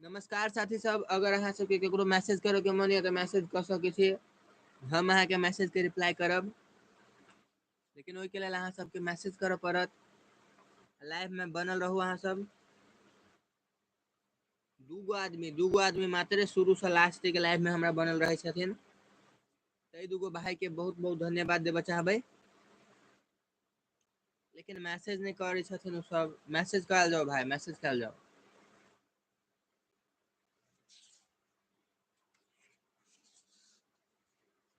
नमस्कार साथी सब, अगर अहाँ सबके केकरो मैसेज करे के मन यऽ तऽ मैसेज कऽ सकै छी। हम अहाँके मैसेज के रिप्लाई करब, लेकिन ओहिके लेल अहाँ सबके मैसेज करऽ पड़त। लाइव में बनल रहू अहाँ सब। दूगो आदमी मात्रे शुरू से लास्ट के लाइव में हमरा बनल रहे छथिन। ताहि दूगो भाई के बहुत बहुत धन्यवाद देबऽ चाहबै। लेकिन मैसेज नहि करै छथिन ओ सब। मैसेज करल जाओ भाई, मैसेज करल जाओ।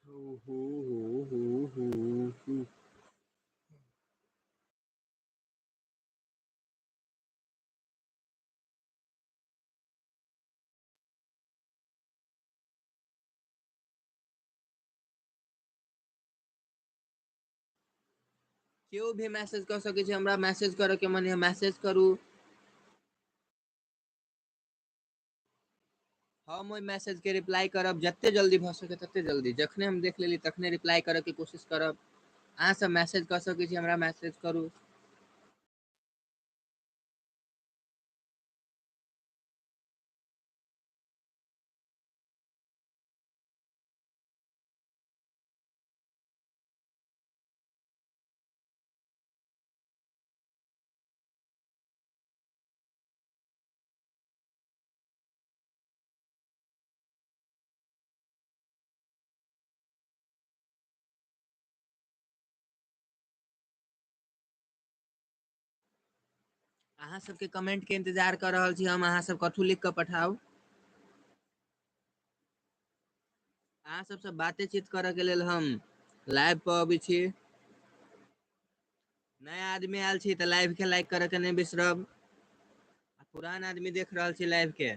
हू हू हू हू हू हू। केओ भी मैसेज कऽ सकै छी हमरा, मैसेज करऽ के मन यऽ मैसेज करू। हम ओहि मैसेज के रिप्लाई करब जते जल्दी भऽ सके तते जल्दी, जखने हम देख लेली तखने रिप्लाई करऽ के कोशिश करब। अहाँ सब मैसेज कऽ सकै छी हमरा, मैसेज करू। अहाँ सबके कमेंट के इंतजार कर रहल छी हम, अहाँ सब कथू लिख के पठाउ। अहाँ सबसँ बातेचीत करऽ के लेल हम लाइव पर अबै छी। नया आदमी आयल छी तऽ लाइव के लाइक करऽ के नहि बिसरब। आ पुरान आदमी देख रहल छी लाइव के,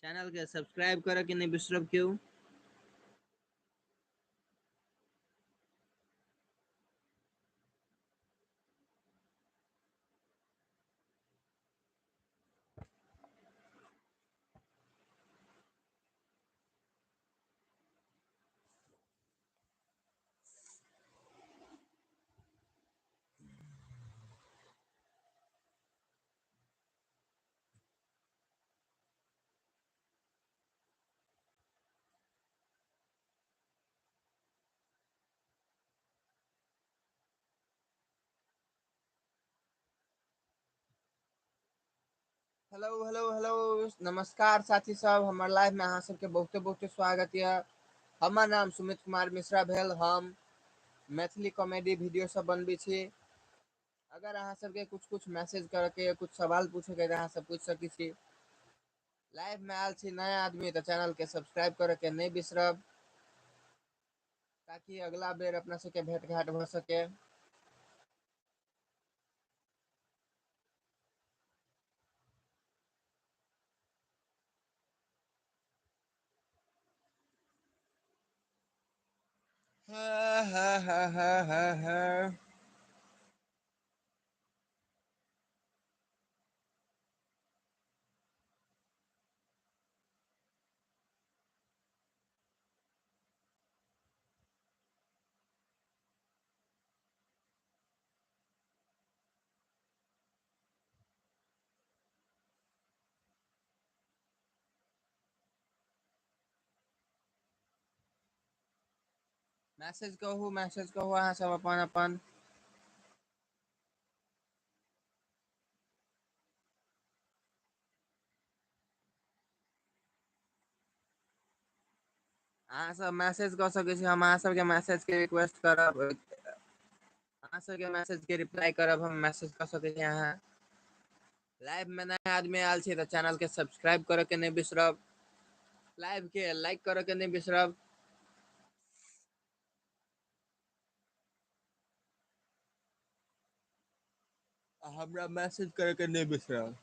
चैनल के सब्सक्राइब करऽ के नहि बिसरब केओ। हेलो हेलो हेलो, नमस्कार साथी सब, हमर लाइव में अहाँ सबके बहुते बहुते स्वागत यऽ। हमर नाम सुमित कुमार मिश्रा भेल, हम मैथिली कॉमेडी वीडियो सब बनबै छी। अगर अहाँ सबके कुछ कुछ मैसेज करऽ के, कुछ सवाल पूछे के, अहाँ सब पूछ सकै छी। लाइव में आयल छी नया आदमी तऽ चैनल के सब्सक्राइब करऽ के नहि बिसरब, ताकि अगला बेर अपना सबके भेंट घाट भऽ सके। हाँ हाँ हाँ हाँ हाँ हाँ। मैसेज कहू, मैसेज कहू अहाँ सब अपन अपन। अहाँ सब मैसेज कऽ सकै छी, हम अहाँ सबके मैसेज के रिक्वेस्ट करब, अहाँ सबके मैसेज के रिप्लाई करब हम। मैसेज कऽ सकै छी अहाँ। लाइव में नया आदमी आयल छी तऽ चैनल के सब्सक्राइब करऽ के नहि बिसरब, लाइव के लाइक करऽ के नहि बिसरब। हमरा मैसेज करऽ के नहि बिसरब।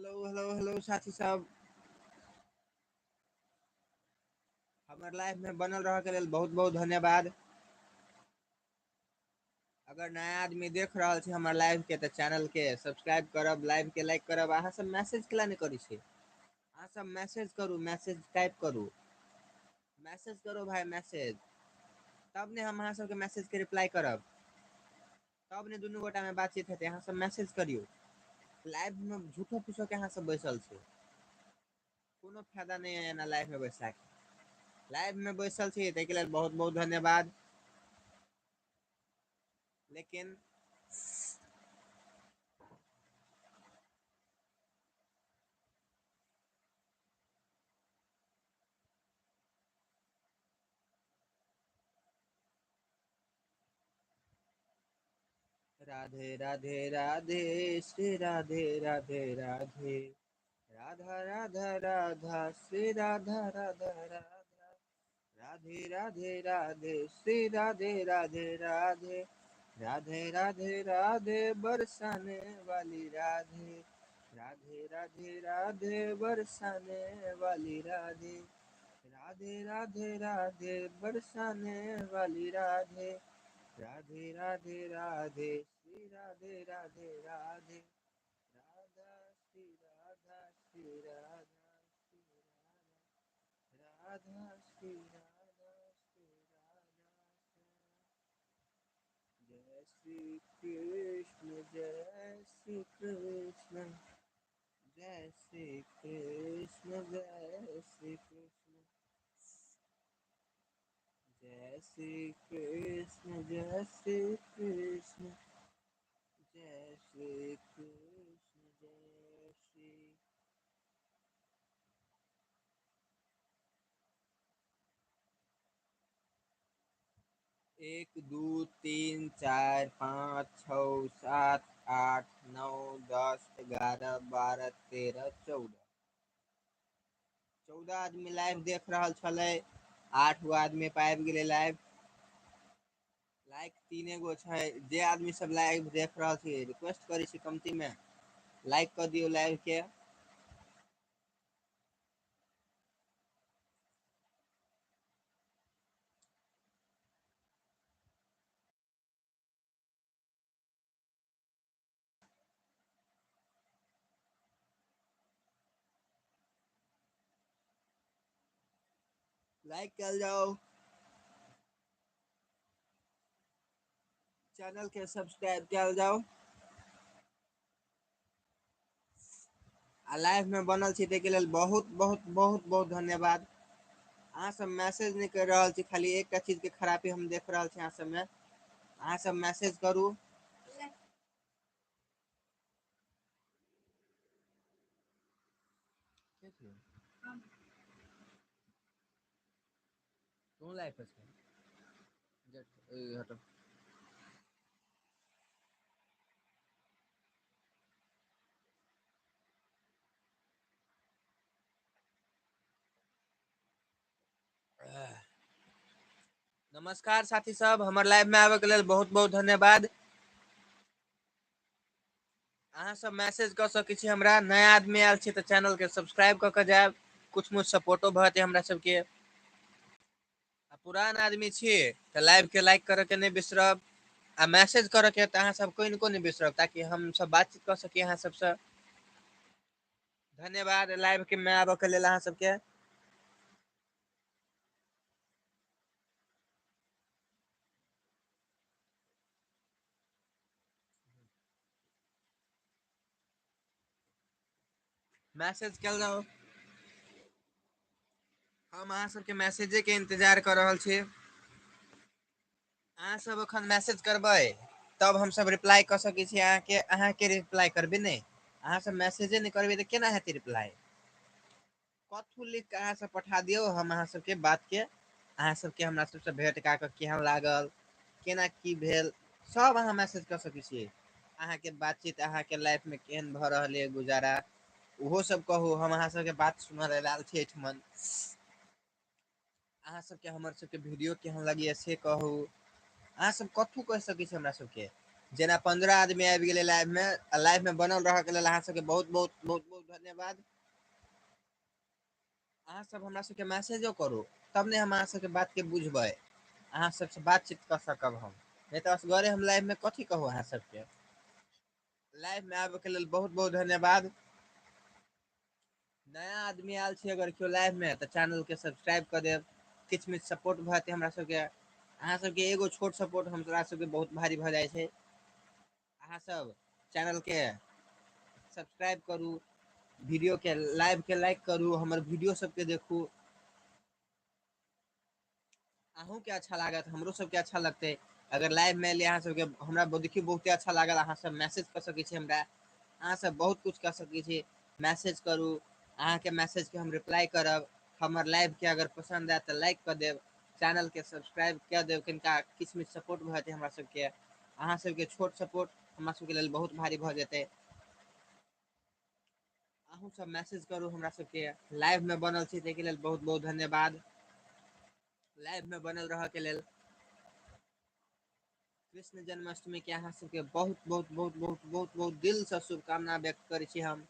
हेलो हेलो हेलो साथी सब। हमर लाइफ में बनल रहय के लेल बहुत बहुत धन्यवाद। अगर नया आदमी देख रहल छी हमर लाइव के तऽ चैनल के सब्सक्राइब करब, लाइव के लाइक करब। अहाँ सब मैसेज केला नहि करै छी? अहाँ सब मैसेज करू, मैसेज टाइप करू, मैसेज करो भाई मैसेज, तब ने हम अहाँ सबके मैसेज के रिप्लाई करब, तब ने दुनू गोटा में बातचीत हेतै। अहाँ सब मैसेज करियौ। लाइव में झूठो फूसो के अहाँ सब बैसल छी, कोनो फायदा नहि है एना लाइव में बैसला के। लाइव में बैसल छी ताहिके लेल बहुत बहुत धन्यवाद, लेकिन राधे राधे राधे श्री राधे राधे राधे राधा राधा राधा श्री राधा राधा राधा राधे राधे राधे श्री राधे राधे राधे राधे राधे राधे बरसाने वाली राधे राधे राधे राधे बरसाने वाली राधे राधे राधे राधे बरसाने वाली राधे राधे राधे राधे श्री राधे राधे राधे राधा श्री राधा श्री राधा श्री राधा श्री राधा श्री राधा। जय श्री कृष्ण जय श्री कृष्ण जय श्री कृष्ण जय श्री कृष्ण जय श्री कृष्ण जय श्री कृष्ण जय श्री कृष्ण जय श्री। 1 2 3 4 5 6 7 8 9 10 11 12 13 14 14 आदमी लाइव देख रहल छलै, 8 गो आदमी पर आबि गेलै लाइव। लाइक 3 गो छै। जे आदमी सब लाइव देख रहल छी रिक्वेस्ट करै छी कमती में लाइक कऽ दियौ लाइव के। लाइक कयल जाओ, चैनल के सब्सक्राइब कयल जाओ। आ लाइव में बनल छी ताहिके लेल बहुत बहुत बहुत बहुत धन्यवाद। अहाँ सब मैसेज नहि कर रहल छी, खाली एकटा चीज के खराबी हम देख रहल छी अहाँ सब में। अहाँ सब मैसेज करू। तू लाइव पर छै। नमस्कार साथी सब, हमर लाइव में आबे के लेल बहुत बहुत धन्यवाद। अहाँ सब मैसेज कऽ सकै छी हमरा। नया आदमी आयल छी तऽ चैनल के सब्सक्राइब कऽ के जायब, कुछ मुछ सपोर्टो भऽ जेतै हमरा सबके। आ पुरान आदमी छी तऽ लाइव के लाइक करऽ के नहि बिसरब, आ मैसेज करऽ के तऽ अहाँ सब कनिको नहि बिसरब, ताकि हम सब बातचीत कऽ सकी अहाँ सबसँ। धन्यवाद लाइव के में आबऽ के लेल अहाँ सबके। मैसेज कयल जाउ, हम अहाँ सबके मैसेजे के इंतजार कऽ रहल छी। अहाँ सब एखन मैसेज करबै तब हम सब रिप्लाई कऽ सकै छी अहाँके। अहाँके रिप्लाई करबै नहि, अहाँ सब मैसेजे नहि करबै तऽ केना हेतै रिप्लाई? कथू लिख कऽ अहाँ सब पठा दियौ, हम अहाँ सबके बात के, अहाँ सबके हमरा सबसँ भेंट कए कऽ केहन लागल, केना की भेल, सब अहाँ मैसेज कऽ सकै छी। अहाँके बातचीत अहाँके लाइफ में केहन भऽ रहल यऽ गुजारा, ओहो सब कहू। हम अहाँ सबके बात सुनऽ लेल आयल छी एहिठमन। अहाँ सबके हमर सबके वीडियो केहन लगैया से कहू। अहाँ सब कथू कहि सकै छी हमरा सबके। जेना 15 आदमी आबि गेलै लाइवमे। आ लाइवमे बनल रहयके लेल अहाँ सबके बहुत बहुत बहुत बहुत धन्यवाद। अहाँसभ हमरा सभके मैसेजो करू, तब ने हम अहाँ सभके बातके बुझबै, अहाँ सबसँ बातचीत कऽ सकब हम। नहि तऽ असगरे हम लाइवमे कथी कहू अहाँ सबके। लाइवमे आबयके लेल बहुत बहुत धन्यवाद। नया आदमी आयल छी अगर केओ लाइवमे तऽ चैनलके सब्सक्राइब कऽ देब, किछु मिछ सपोर्ट भऽ जेतै हमरा सबके। अहाँ सबके एगो छोट सपोर्ट हमरा सबके बहुत भारी भऽ जाइ छै। अहाँ सब चैनलके सब्सक्राइब करू, वीडियोके लाइवके लाइक करू, हमर वीडियो सबके देखू। अहूँके अच्छा लागत, हमरो सबके अच्छा लगतै। अगर लाइवमे एलियै अहाँ सबके हमरा देखियौ बहुते अच्छा लागल। अहाँ सब मैसेज कऽ सकै छी हमरा, अहाँ सब बहुत कुछ कऽ सकै छी। मैसेज करू, अहाँके मैसेजके हम रिप्लाई करब। हमर लाइवके अगर पसन्द आयत तऽ लाइक कऽ देब, चैनलके सब्सक्राइब कऽ देब। कनिका किछु मिछ सपोर्ट भऽ जेतै हमरा सबके। अहाँ सबके छोट सपोर्ट हमरा सबके लेल बहुत भारी भऽ जेतै। अहूँ सब मैसेज करू हमरा सबके। लाइवमे बनल छी ताहिके लेल बहुत बहुत धन्यवाद। लाइवमे बनल रहऽके लेल कृष्ण जन्माष्टमी के अहाँ सबके बहुत बहुत बहुत बहुत बहुत बहुत दिलसँ शुभकामना व्यक्त करै छी हम।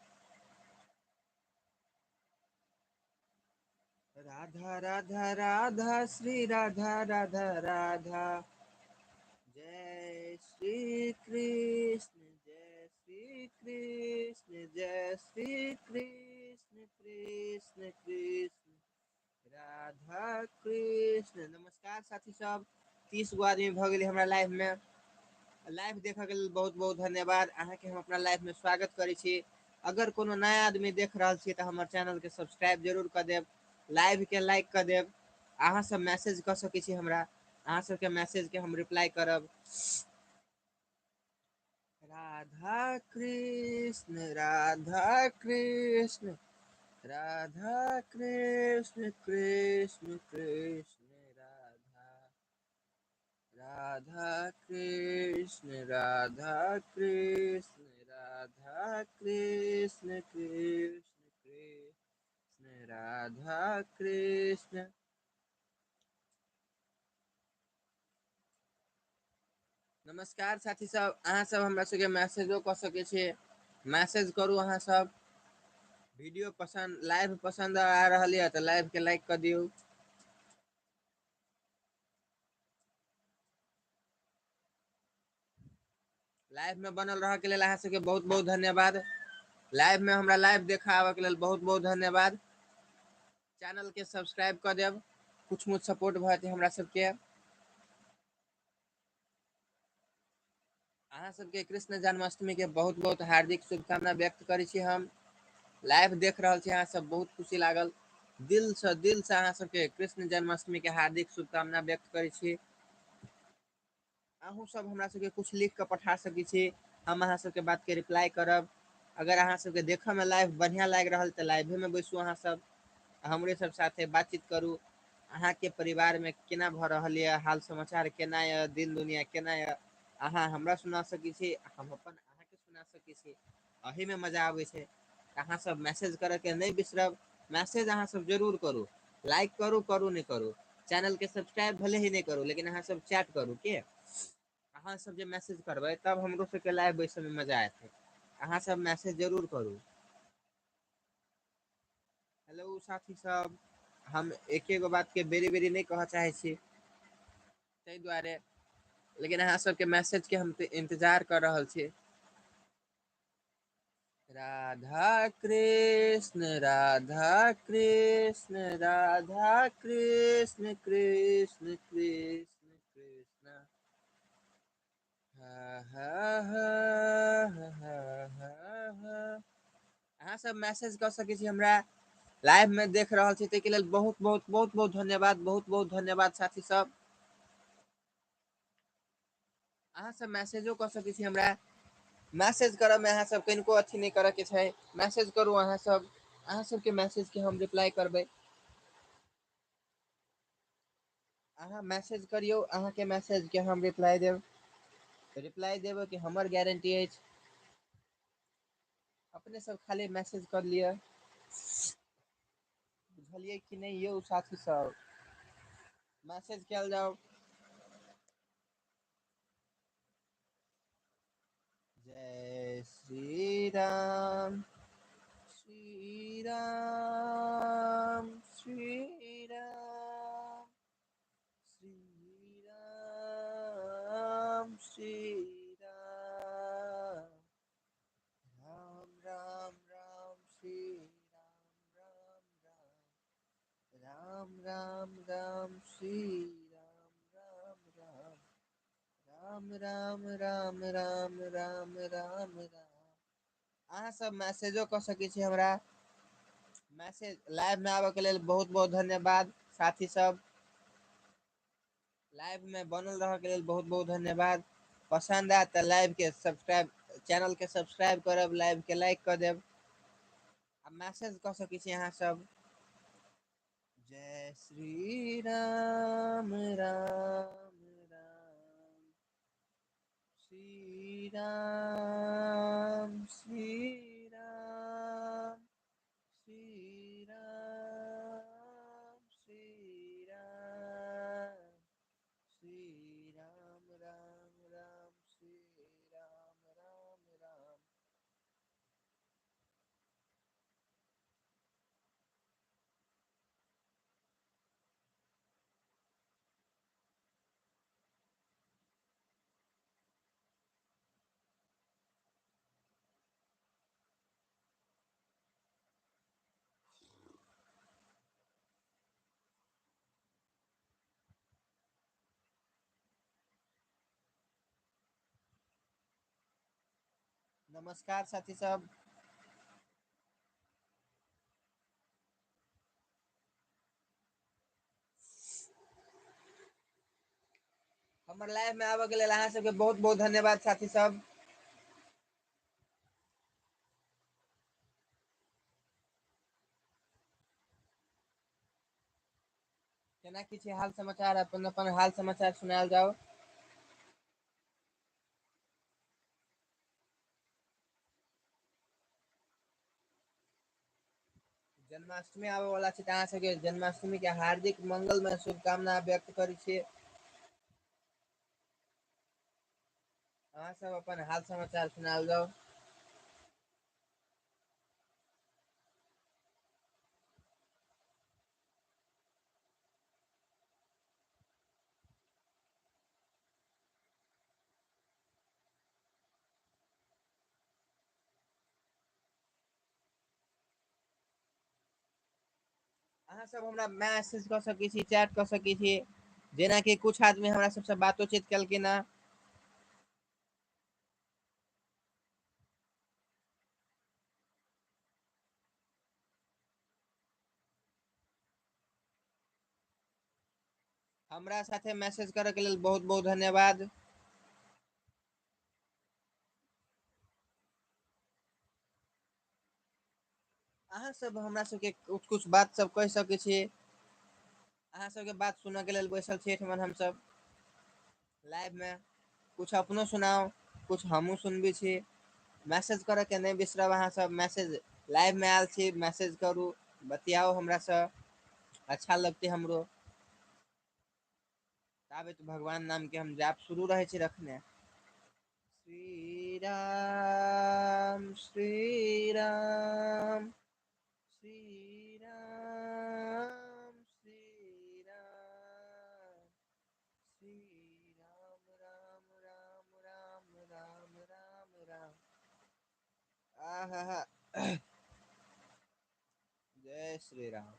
राधा राधा राधा श्री राधा राधा राधा, जय श्री कृष्ण जय श्री कृष्ण जय श्री कृष्ण कृष्ण कृष्ण राधा कृष्ण। नमस्कार साथी सब, 30 गो आदमी भऽ गेलै हमरा लाइवमे। लाइव देखऽके लेल बहुत बहुत धन्यवाद। अहाँके हम अपना लाइवमे स्वागत करै छी। अगर कोनो नया आदमी देख रहल छी तऽ हमर चैनलके सब्सक्राइब जरूर कऽ देब, लाइवके लाइक कऽ देब। अहाँ सब मैसेज कऽ सकै छी हमरा, अहाँ सबके मैसेजके हम रिप्लाई करब। राधा कृष्ण राधा कृष्ण राधा कृष्ण कृष्ण कृष्ण राधा, राधा कृष्ण राधा कृष्ण राधा कृष्ण कृष्ण कृष्ण राधा कृष्ण। नमस्कार साथी सब, अहाँ सब हमरा सबके मैसेजो कऽ सकै छी, मैसेज करू। अहाँ सब वीडियो पसन्द, लाइव पसन्द आ रहल यऽ तऽ लाइवके लाइक कऽ दियौ। लाइवमे बनल रहऽके लेल अहाँ सबके बहुत बहुत धन्यवाद। लाइवमे हमरा लाइव देखऽ आबऽके लेल बहुत बहुत धन्यवाद। चैनलके सब्सक्राइब कऽ देब, कुछ मुछ सपोर्ट भऽ जेतै हमरा सबके। अहाँ सबके कृष्ण जन्माष्टमी के बहुत बहुत हार्दिक शुभकामना व्यक्त करै छी हम। लाइव देख रहल छी अहाँ सब, बहुत खुशी लागल। दिलसँ अहाँ सबके कृष्ण जन्माष्टमी के हार्दिक शुभकामना व्यक्त करै छी। अहूँ सब हमरा सबके कुछ लिख कऽ पठा सकै छी, हम अहाँ सबके बात के रिप्लाई करब। अगर अहाँ सबके देखऽमे लाइव बढ़िआँ लागि रहल तऽ लाइवेमे बैसू, अहाँ सब हमरे सब साथे बातचीत करू। अहाँके परिवारमे केना भऽ रहल यऽ, हाल समाचार केना यऽ, दिन दुनिया केना यऽ, अहाँ हमरा सुना सकै छी, हम अपन अहाँके सुना सकै छी। एहिमे मजा आबै छै। अहाँ सब मैसेज करऽके नहि बिसरब, मैसेज अहाँ सब जरूर करू, लाइक करू, करू नहि करू, चैनलके सब्सक्राइब भले ही नहि करू, लेकिन अहाँ सब चैट करू। के अहाँ सब जे मैसेज करबै तब हमरो सबके लाइव बैसऽमे मजा एतै। अहाँ सब मैसेज जरूर करू। हेलो साथी सब, हम एके गो बातके बेरी बेरी नहि कहऽ चाहै छी ताहि दुआरे, लेकिन अहाँ सबके मैसेजके हम इंतजार कऽ रहल छी। राधा कृष्ण राधा कृष्ण राधा कृष्ण कृष्ण कृष्ण कृष्ण हा हा हा हा हा हा। अहाँ सब मैसेज कऽ सकै छी हमरा। लाइव में देख रहल छी ताहिके लेल बहुत बहुत बहुत बहुत धन्यवाद, बहुत बहुत धन्यवाद साथी सब। अहाँ सब मैसेजो कऽ सकै छी हमरा। मैसेज करऽ में अहाँ सब कनिको अथी नहि करऽ के छै, मैसेज करू अहाँ सब, अहाँ सबके मैसेज के हम रिप्लाई करबै। अहाँ मैसेज करियौ, अहाँके मैसेज के हम रिप्लाई देब। रिप्लाई देबऽ के हमर गारंटी अछि। अपने सब खाली मैसेज कर लिअ। बुझलियै कि नहि यौ साथी सब, मैसेज कयल जाउ। जय श्री राम श्री राम श्री राम श्री राम श्री राम राम राम राम श्री राम राम राम राम राम श्री राम राम राम राम राम राम राम राम राम। अहाँ सब मैसेजो कऽ सकै छी हमरा। मैसेज लाइव में आबय के लेल बहुत बहुत धन्यवाद साथी सब। लाइव में बनल रहय के लेल बहुत बहुत धन्यवाद। पसंद आयत तऽ लाइव के सब्सक्राइब, चैनल के सब्सक्राइब करब, लाइव के लाइक कऽ देब आ मैसेज कऽ सकै छी अहाँ सब। जय श्री राम राम राम श्री राम श्री राम श्री राम श्री राम श्री राम राम राम श्री राम राम राम। नमस्कार साथी सब। हमर लाइव में आबय के लेल अहाँ सबके बहुत बहुत धन्यवाद साथी सब। केना की छै हाल समाचार, अपन अपन हाल समाचार सुनायल जाउ। जन्माष्टमी आबय वाला छै तऽ अहाँ सबके जन्माष्टमी के हार्दिक मंगलमय शुभकामना व्यक्त करै छी। अहाँ सब अपन हाल समाचार सुनायल जाउ। अहाँ सब हमरा मैसेज कऽ सकै छी, चैट कऽ सकै छी। जेनाकि कुछ आदमी हमरा सबसँ बातोचीत केलखिन हँ। हमरा साथे मैसेज करऽ के लेल बहुत बहुत धन्यवाद। अहाँ सब हमरा सबके कुछ कुछ बात सब कहि सकै छी। अहाँ सबके बात सुनऽ के लेल बैसल छी एठमन हमसब लाइव में। कुछ अपनो सुनाउ, कुछ हमहूँ सुनबै छी। मैसेज करऽ के नहि बिसरब अहाँ सब। मैसेज लाइव में आयल छी, मैसेज करू, बतियाउ हमरा सँ, अच्छा लगतै हमरो। ताबे तऽ भगवान नाम के हम जाप शुरू रहै छी रखने। श्री राम श्री राम श्री राम श्री राम श्री राम राम राम राम राम राम राम। आहा, जय श्री राम।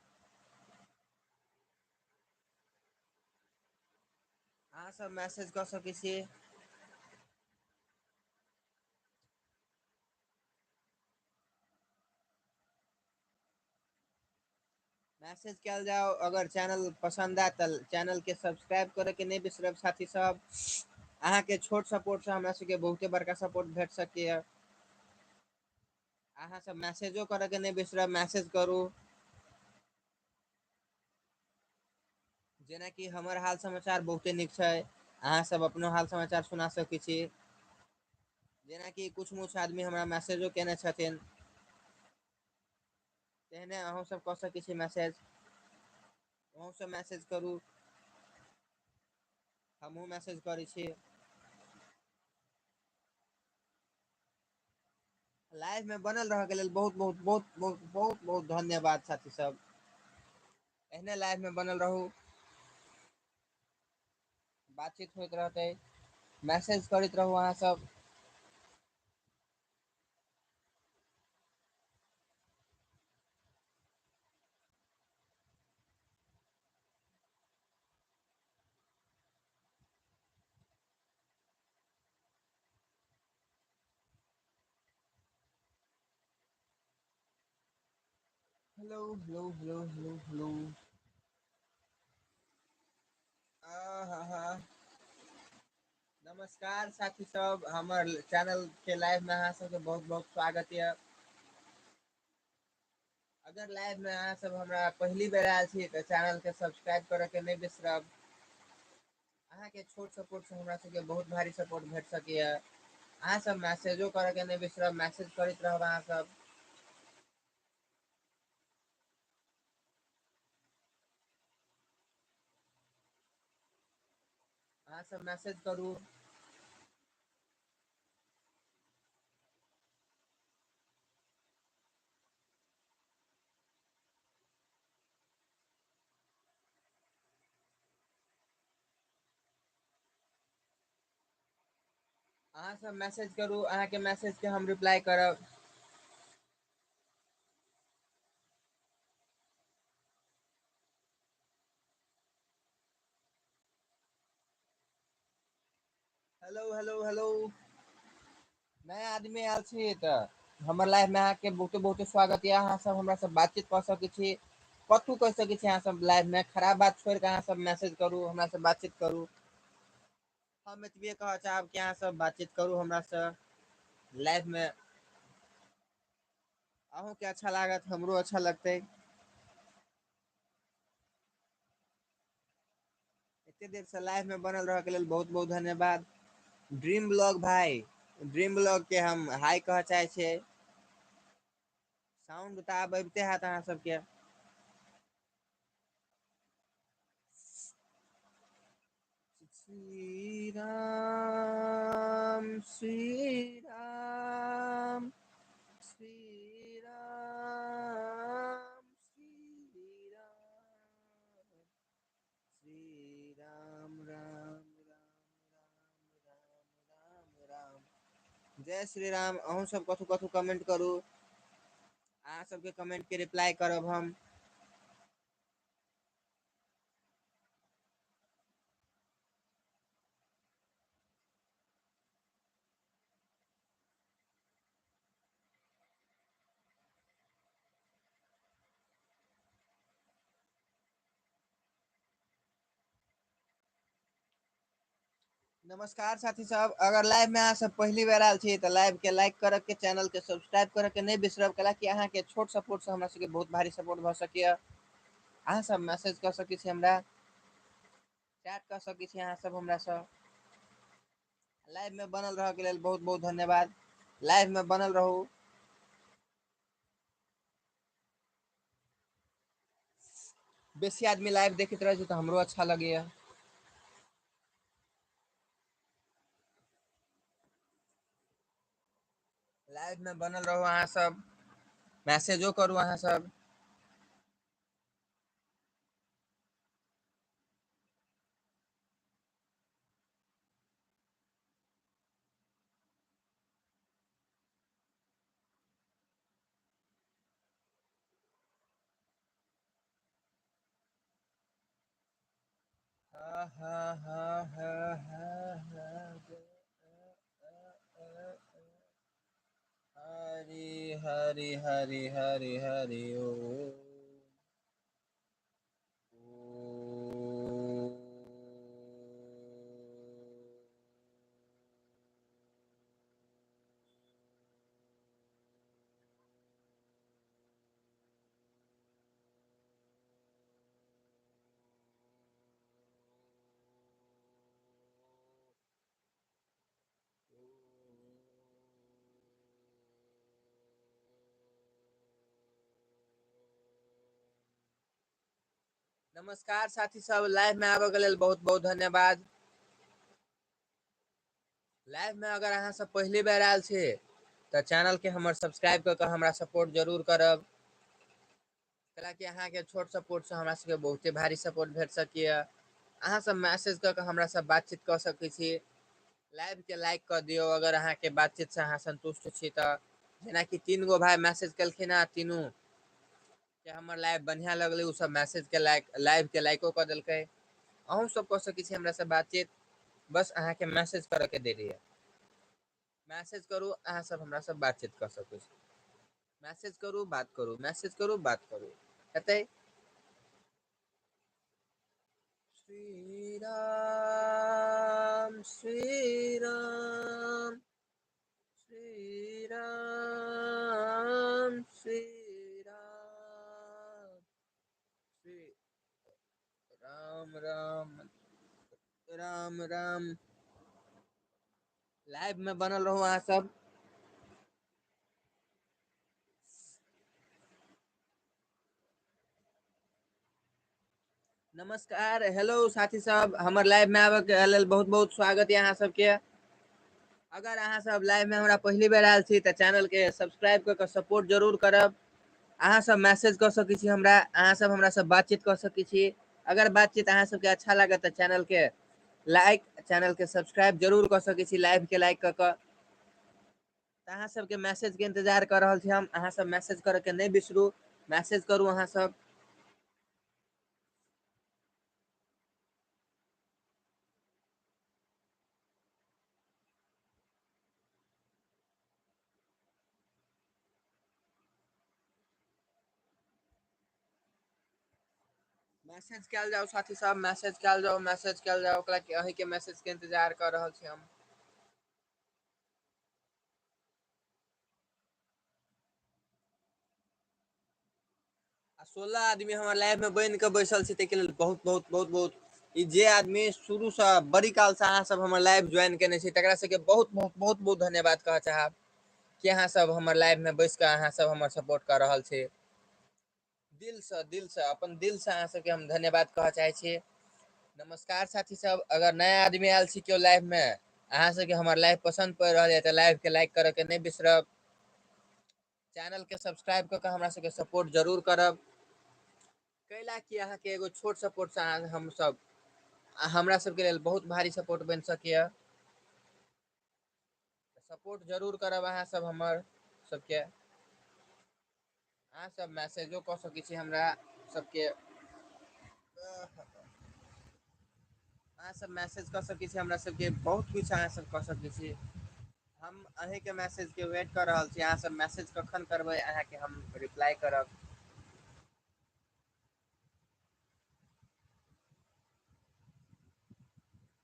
अहाँ सब मैसेज कऽ सकै छी। मैसेज कयल जाउ। अगर चैनल पसंद आयत तऽ चैनल के सब्सक्राइब करे के नहि बिसरब साथी सब। अहाँ के छोट सपोर्ट से हमरा सबके बहुते बड़का सपोर्ट भेट सकैया। अहाँ सब मैसेजो करे के नहि बिसरब, मैसेज करू। जेनाकि हमर हाल समाचार बहुते नीक छै, अहाँ सब अपनो हाल समाचार सुना सकै छी। जेनाकि कुछ मुछ आदमी हमरा मैसेजो केने छथिन, तेहने अहूँ सब कऽ सकै छी मैसेज। अहूँ सब मैसेज करू, हमहूँ मैसेज करै छी। लाइव में बनल रहय के लेल बहुत बहुत बहुत बहुत बहुत बहुत धन्यवाद साथी सब। एहने लाइव में बनल रहू, बातचीत होइत रहतै, मैसेज करैत रहू अहाँ सब। Hello hello hello hello hello. आ हा। नमस्कार साथी सब, हमर चैनल के लाइव में अहाँ सबके बहुत बहुत स्वागत यऽ। अगर लाइव में अहाँ सब हमरा पहली बेर आयल छी तऽ चैनल के सब्सक्राइब करऽ के नहि बिसरब। अहाँ के छोट सपोर्ट से हमरा सबके बहुत भारी सपोर्ट भेट सकैया। अहाँ सब मैसेजो करऽ के नहि बिसरब, मैसेज करैत रहब अहाँ सब। अहाँ सब मैसेज करू। अहाँ सब मैसेज करू, अहाँ के मैसेज के हम रिप्लाई करब। हेलो हेलो हेलो, नया आदमी आयल छी तऽ हमर लाइव में अहाँके बहुते बहुते स्वागत यऽ। अहाँ सब हमरा से बातचीत कऽ सकै छी, कथू कहि सकै छी। अहाँ सब लाइव में खराब बात छोड़ि कऽ अहाँ सब मैसेज करू, हमरा से बातचीत करू। हम एतबे कहऽ चाहब कि अहाँ सब बातचीत करू हमरा से लाइव में। अहूँके अच्छा लागत, हमरो अच्छा लगतै। एते देर से लाइव में बनल रहऽ के लेल बहुत बहुत धन्यवाद। ड्रीम ब्लॉग भाई, ड्रीम ब्लॉग के हम हाई कहऽ चाहै छियै। साउंड तऽ आब अबिते हैत अहाँ सबके। श्री राम श्री राम श्री राम श्री राम श्री राम राम राम राम राम राम। जय श्री राम। अहूँ सब कथू कथू कमेंट करू, अहाँ सबके कमेंट के रिप्लाई करब हम। नमस्कार साथी सब, अगर लाइव में अहाँ सब पहली बेर आयल छी तऽ लाइव के लाइक करऽ के, चैनल के सब्सक्राइब करऽ के नहि बिसरब, कैला कि अहाँ के छोट सपोर्ट से हमरा सबके बहुत भारी सपोर्ट भऽ सकैया। अहाँ सब मैसेज कऽ सकै छी हमरा, चैट कऽ सकै छी अहाँ सब हमरा से। लाइव में बनल रहऽ के लेल बहुत बहुत धन्यवाद। लाइव में बनल रहू। बेसी आदमी लाइव देखैत रहै छै तऽ हमरो अच्छा लगैया। लाइव में बनल रहू अहाँ सब, मैसेजो करू अहाँ सब। हा हा हा हा हा हा हरि हरि हरि हरि हरि ओम। नमस्कार साथी सब, लाइव में आबऽ के लेल बहुत बहुत धन्यवाद। लाइव में अगर अहाँ सब पहली बेर आयल छी तऽ चैनलके हमर सब्सक्राइब कऽ कऽ हमरा सपोर्ट जरूर करब, कैलाकि अहाँके छोट सपोर्टसँ हमरा सबके बहुते भारी सपोर्ट भेट सकैए। अहाँ सब मैसेज कऽ कऽ हमरा सब बातचीत कऽ सकै छी। लाइवके लाइक कऽ दियौ अगर अहाँके बातचीतसँ अहाँ सन्तुष्ट छी तऽ। जेनाकि 3 गो भाय मैसेज केलखिन हँ, तीनू के हमर लाइव बढ़िआँ लगलै, ओ सब मैसेजके लाइक लाइवके लाइको कऽ देलकै। अहूँ सब कऽ सकै छी हमरासँ बातचीत, बस अहाँके मैसेज करऽके देरी है। मैसेज करू, अहाँ सब हमरासँ बातचीत कऽ सकै छी। मैसेज करू, बात करू, मैसेज करू, बात करू, हेतै। श्री राम श्री राम श्री राम श्री राम श्री राम राम राम राम। लाइव में बनल रहू अहाँ सब। नमस्कार, हेलो साथी सब, हमर लाइव में आबऽ के लेल बहुत बहुत स्वागत है अहाँ सबके। अगर अहाँ सब लाइव में हमरा पहली बेर आयल छी तऽ चैनल के सब्सक्राइब कऽ कऽ सपोर्ट जरूर करब। अहाँ सब मैसेज कऽ सकै छी हमरा, अहाँ सब हमरा सब बातचीत कऽ सकै छी। अगर बातचीत अहाँ सबके अच्छा लागत तऽ चैनल के लाइक, चैनल के सब्सक्राइब जरूर कऽ सकै छी, लाइव के लाइक कऽ कऽ। तऽ अहाँ सबके मैसेज के इंतजार कऽ रहल छी हम। अहाँ सब मैसेज करऽ के नहि बिसरू, मैसेज करू अहाँ सब। मैसेज कयल जाउ साथी सब, मैसेज कयल जाउ, मैसेज कयल जाउ, ओकरा अहीं के मैसेज के इंतजार कऽ रहल छी हम। आ 16 आदमी हमर लाइव में बनि कऽ बैसल छी, ताहिके लेल बहुत बहुत बहुत बहुत ई जे आदमी शुरूसँ बड़ी कालसँ अहाँ सब हमर लाइव ज्वाइन केने छी तकरा सबके बहुत बहुत बहुत बहुत धन्यवाद कहऽ चाहब कि अहाँ सब हमर लाइव में बैस कऽ अहाँ सब हमर सपोर्ट कऽ रहल छी। दिलसँ दिलसँ अपन दिलसँ अहाँ सबके हम धन्यवाद कहऽ चाहै छी। नमस्कार साथी सब, अगर नया आदमी आयल छी केओ लाइव में, अहाँ सबके हमर लाइव पसन्द पड़ि रहल यऽ तऽ लाइव के लाइक करऽ के नहि बिसरब। चैनल के सब्सक्राइब कऽ कऽ हमरा सबके सपोर्ट जरूर करब, कैला कि अहाँके एगो छोट सपोर्टसँ अहाँ हमसब हमरा सबके लेल बहुत भारी सपोर्ट बनि सकैए। सपोर्ट जरूर करब अहाँ सब हमर सबके। अहाँ सब मैसेजो कऽ सकै छी हमरा सबके। अहाँ सब मैसेज कऽ सकै छी हमरा सबके, बहुत कुछ अहाँ सब कऽ सकै छी। हम अहींके मैसेज के वेट कऽ रहल छी, अहाँ सब मैसेज कखन करबै अहाँके हम रिप्लाई करब।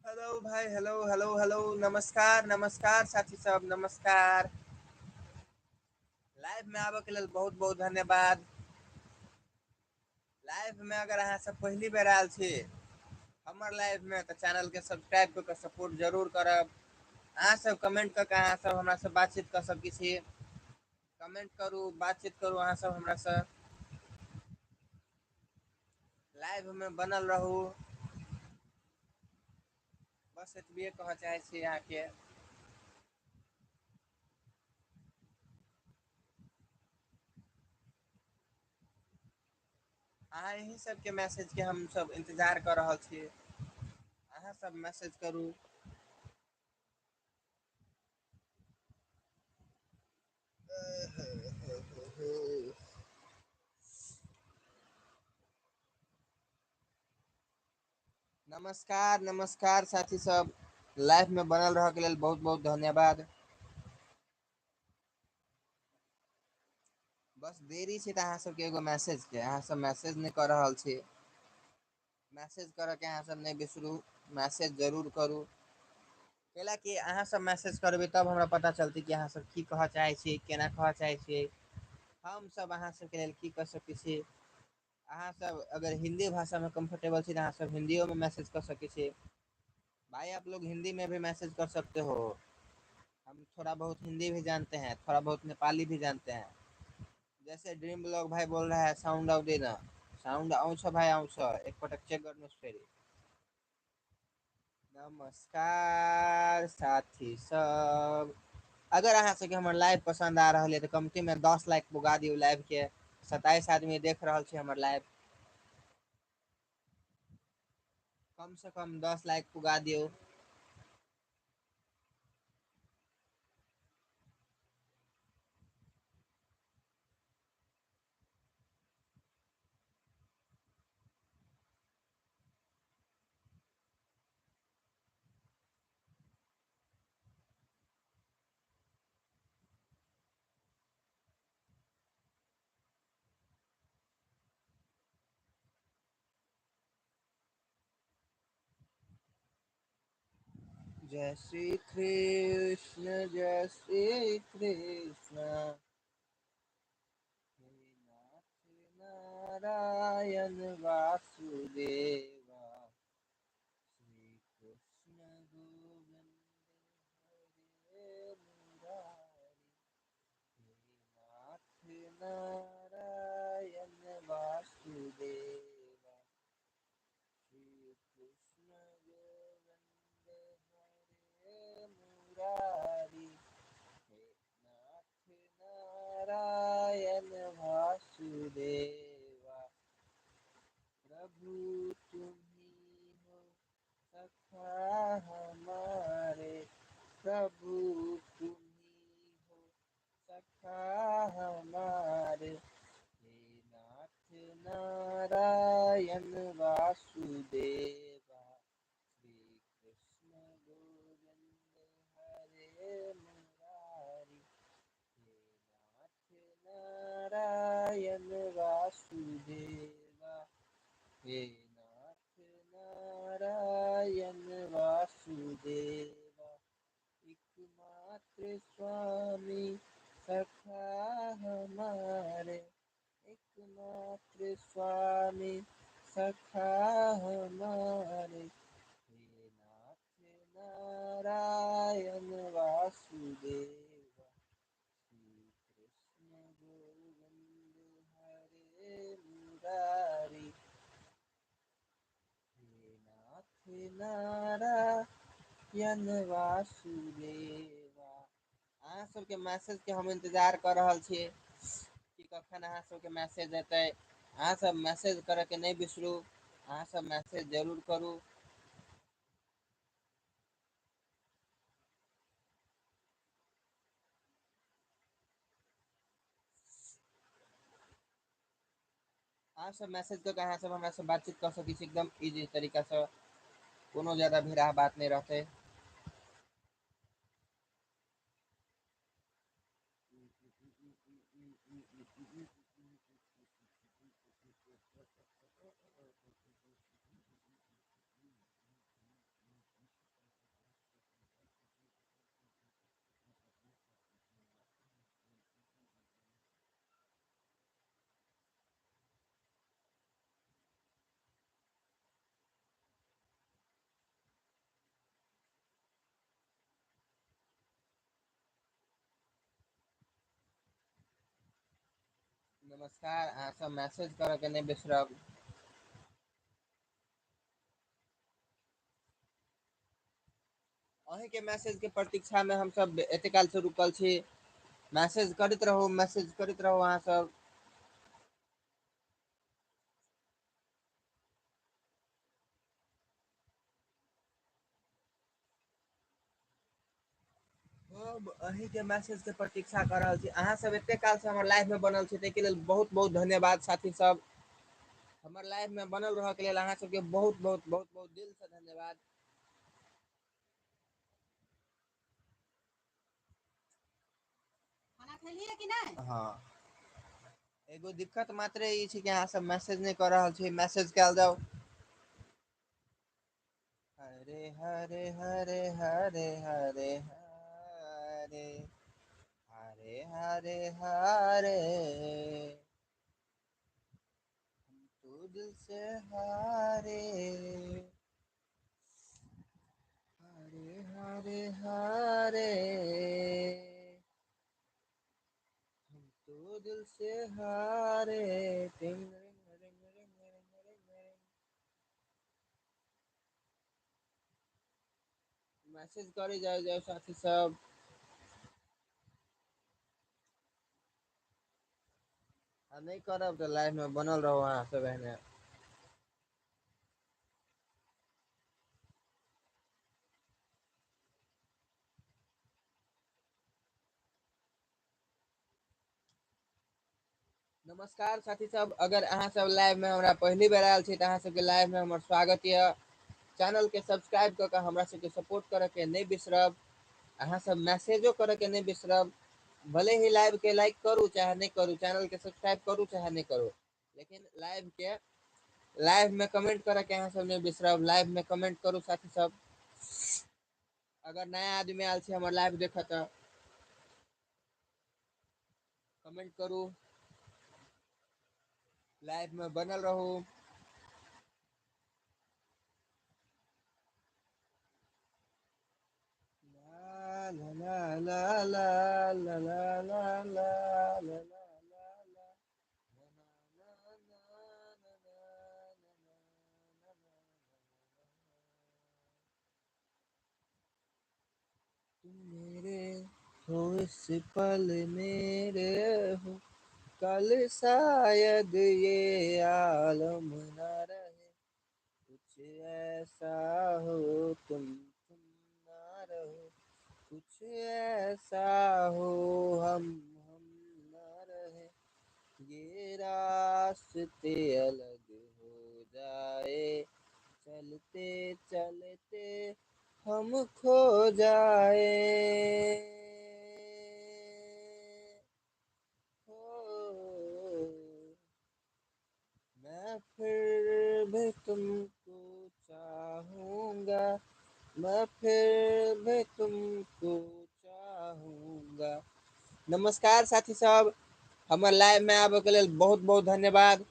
हेलो भाई, हेलो हेलो हेलो, नमस्कार नमस्कार साथी सब, नमस्कार। लाइव में आबऽ के लेल बहुत बहुत धन्यवाद। लाइव में अगर अहाँ सब पहली बेर आयल छी हमर लाइव में तऽ चैनल के सब्सक्राइब कऽ कऽ सपोर्ट जरूर करब। अहाँ सब कमेंट कऽ कऽ अहाँ सब हमरा से बातचीत कऽ सकै छी। कमेंट करू, बातचीत करू अहाँ सब हमरा से। लाइव में बनल रहू, बस एतबे कहऽ चाहै छी अहाँके। अहाँ एहि सबके मैसेज के हम सब इंतजार कऽ रहल छी, अहाँ सब मैसेज करू। नमस्कार नमस्कार साथी सब, लाइव में बनल रहऽ के लेल बहुत बहुत धन्यवाद। बस देरी छै तऽ अहाँ सबके एगो मैसेज के, अहाँ सब मैसेज नहि कऽ रहल छी। मैसेज करऽ के अहाँ सब नहि बिसरू, मैसेज जरूर करू, कैलाकि अहाँ सब मैसेज करबै तब हमरा पता चलतै कि अहाँ सब की कहऽ चाहै छी, केना कहऽ चाहै छी, हम सब अहाँ सबके लेल की कऽ सकै छी। अहाँ सब अगर हिन्दी भाषा में कम्फर्टेबल छी तऽ अहाँ सब हिन्दियो में मैसेज कऽ सकै छी। भाई आप लोग हिंदी में भी मैसेज कर सकते हो, हम थोड़ा बहुत हिंदी भी जानते हैं, थोड़ा बहुत नेपाली भी जानते हैं। जैसे ड्रीम ब्लॉग भाई बोल रहा है साउंड आउ देना, साउंड आउँछ भाई आउँछ, एकपटक चेक गर्नुहोस् फेरि। नमस्कार साथी सब, अगर अहाँ सबके हमर लाइव पसन्द आ रहल यऽ तऽ कमतीमे 10 लाइक पुगा दियौ लाइवके। 27 आदमी देख रहल छै हमर लाइव। कम से कम 10 लाइक पुगा दियौ। जय श्री कृष्ण जय श्री कृष्ण, हे नाथ नारायण वासुदेवा, श्री कृष्ण गोविंद हरे मुरारी, हे नाथ नारायण वासुदेवा, श्री कृष्ण गोविंद हरे मुरारी, हे नाथ नारायण वासुदेवा, प्रभु तुम्ही हो सखा हमारे, प्रभु तुम्ही हो सखा हमारे, हे नाथ नारायण वासुदेवा, श्री कृष्ण गोविंद हरे मुरारी, हे नाथ नारायण वासुदेवा, हे नाथ नारायण वासुदेवा, एकमात्र स्वामी सखा हमारे, एकमात्र स्वामी सखा हमारे, हे नाथ नारायण वासुदेवा, श्री कृष्ण गोविंद हरे मुरारी, हे नाथ नारायण वासुदेवा। अहाँ सबके मैसेज के हम इंतजार कर रहल छी कि कखन अहाँ सबके मैसेज एतै। अहाँ सब मैसेज करे के नहि बिसरू, अहाँ सब मैसेज जरूर करू। अहाँ सब मैसेज कऽ के अहाँ सब हमरा से बातचीत कऽ सकै छी एकदम इजी तरीका से, कोनो ज्यादा भिड़ाह बात नहि रहतै। नमस्कार, अहाँ सब मैसेज करऽ के नहि बिसरब। अहीं के मैसेज के प्रतीक्षा में हम सब एते काल से रुकल छी। मैसेज करैत रहू, मैसेज करैत रहू अहाँ सब। हम अहीं के मैसेज के प्रतीक्षा कर रहल छी। अहाँ सब एते काल से हमर लाइव में बनल छी, ताहिके लेल बहुत बहुत धन्यवाद साथी सब। हमर लाइव में बनल रहऽ के लेल अहाँ सबके बहुत बहुत बहुत बहुत दिल से धन्यवाद। खाना खेलियै कि नहि? हाँ, एगो दिक्कत मात्र ई छै कि अहाँ सब मैसेज नहि कऽ रहल छी, मैसेज कयल जाउ। हरे हरे हरे हरे हरे हरे हरे हरे हरे, हम तो दिल से हारे, हरे हरे हरे, हम तो दिल से हारे। टिंग ring ring ring ring ring ring. Message करे जाओ जाओ साथी सब। आ नहि करब तऽ लाइव मे बनल रहू अहाँ सब एहने। नमस्कार साथी सब, अगर अहाँ सब लाइव में हमरा पहली बेर आयल छी तऽ अहाँ सबके लाइव में हमर स्वागत यऽ। चैनल के सब्सक्राइब कऽ कऽ हमरा सबके सपोर्ट करऽ के नहि बिसरब। अहाँ सब मैसेजो करऽ के नहि बिसरब। भले ही लाइव के लाइक करू चाहे नहि करू, चैनल के सब्सक्राइब करू चाहे नहि करू, लेकिन लाइव में कमेंट करऽ के अहाँ सब नहि बिसरब। लाइव में कमेंट करू साथी सब। अगर नया आदमी आयल छी हमर लाइव देखऽ तऽ कमेंट करू, लाइव में बनल रहू। ला ला ला ला ला ला ला ला ला ला ला। तुम मेरे हो इस पल मेरे हो, कल शायद ये आलम न रहे, कुछ ऐसा हो तुम ना रहो, कुछ ऐसा हो हम ना रहे, ये रास्ते अलग हो जाए, चलते चलते हम खो जाए। हो मैं फिर भी तुमको चाहूंगा, मैं फिर भी तुमको चाहूंगा। नमस्कार साथी सब, हमर लाइव में आबे के लेल बहुत बहुत धन्यवाद।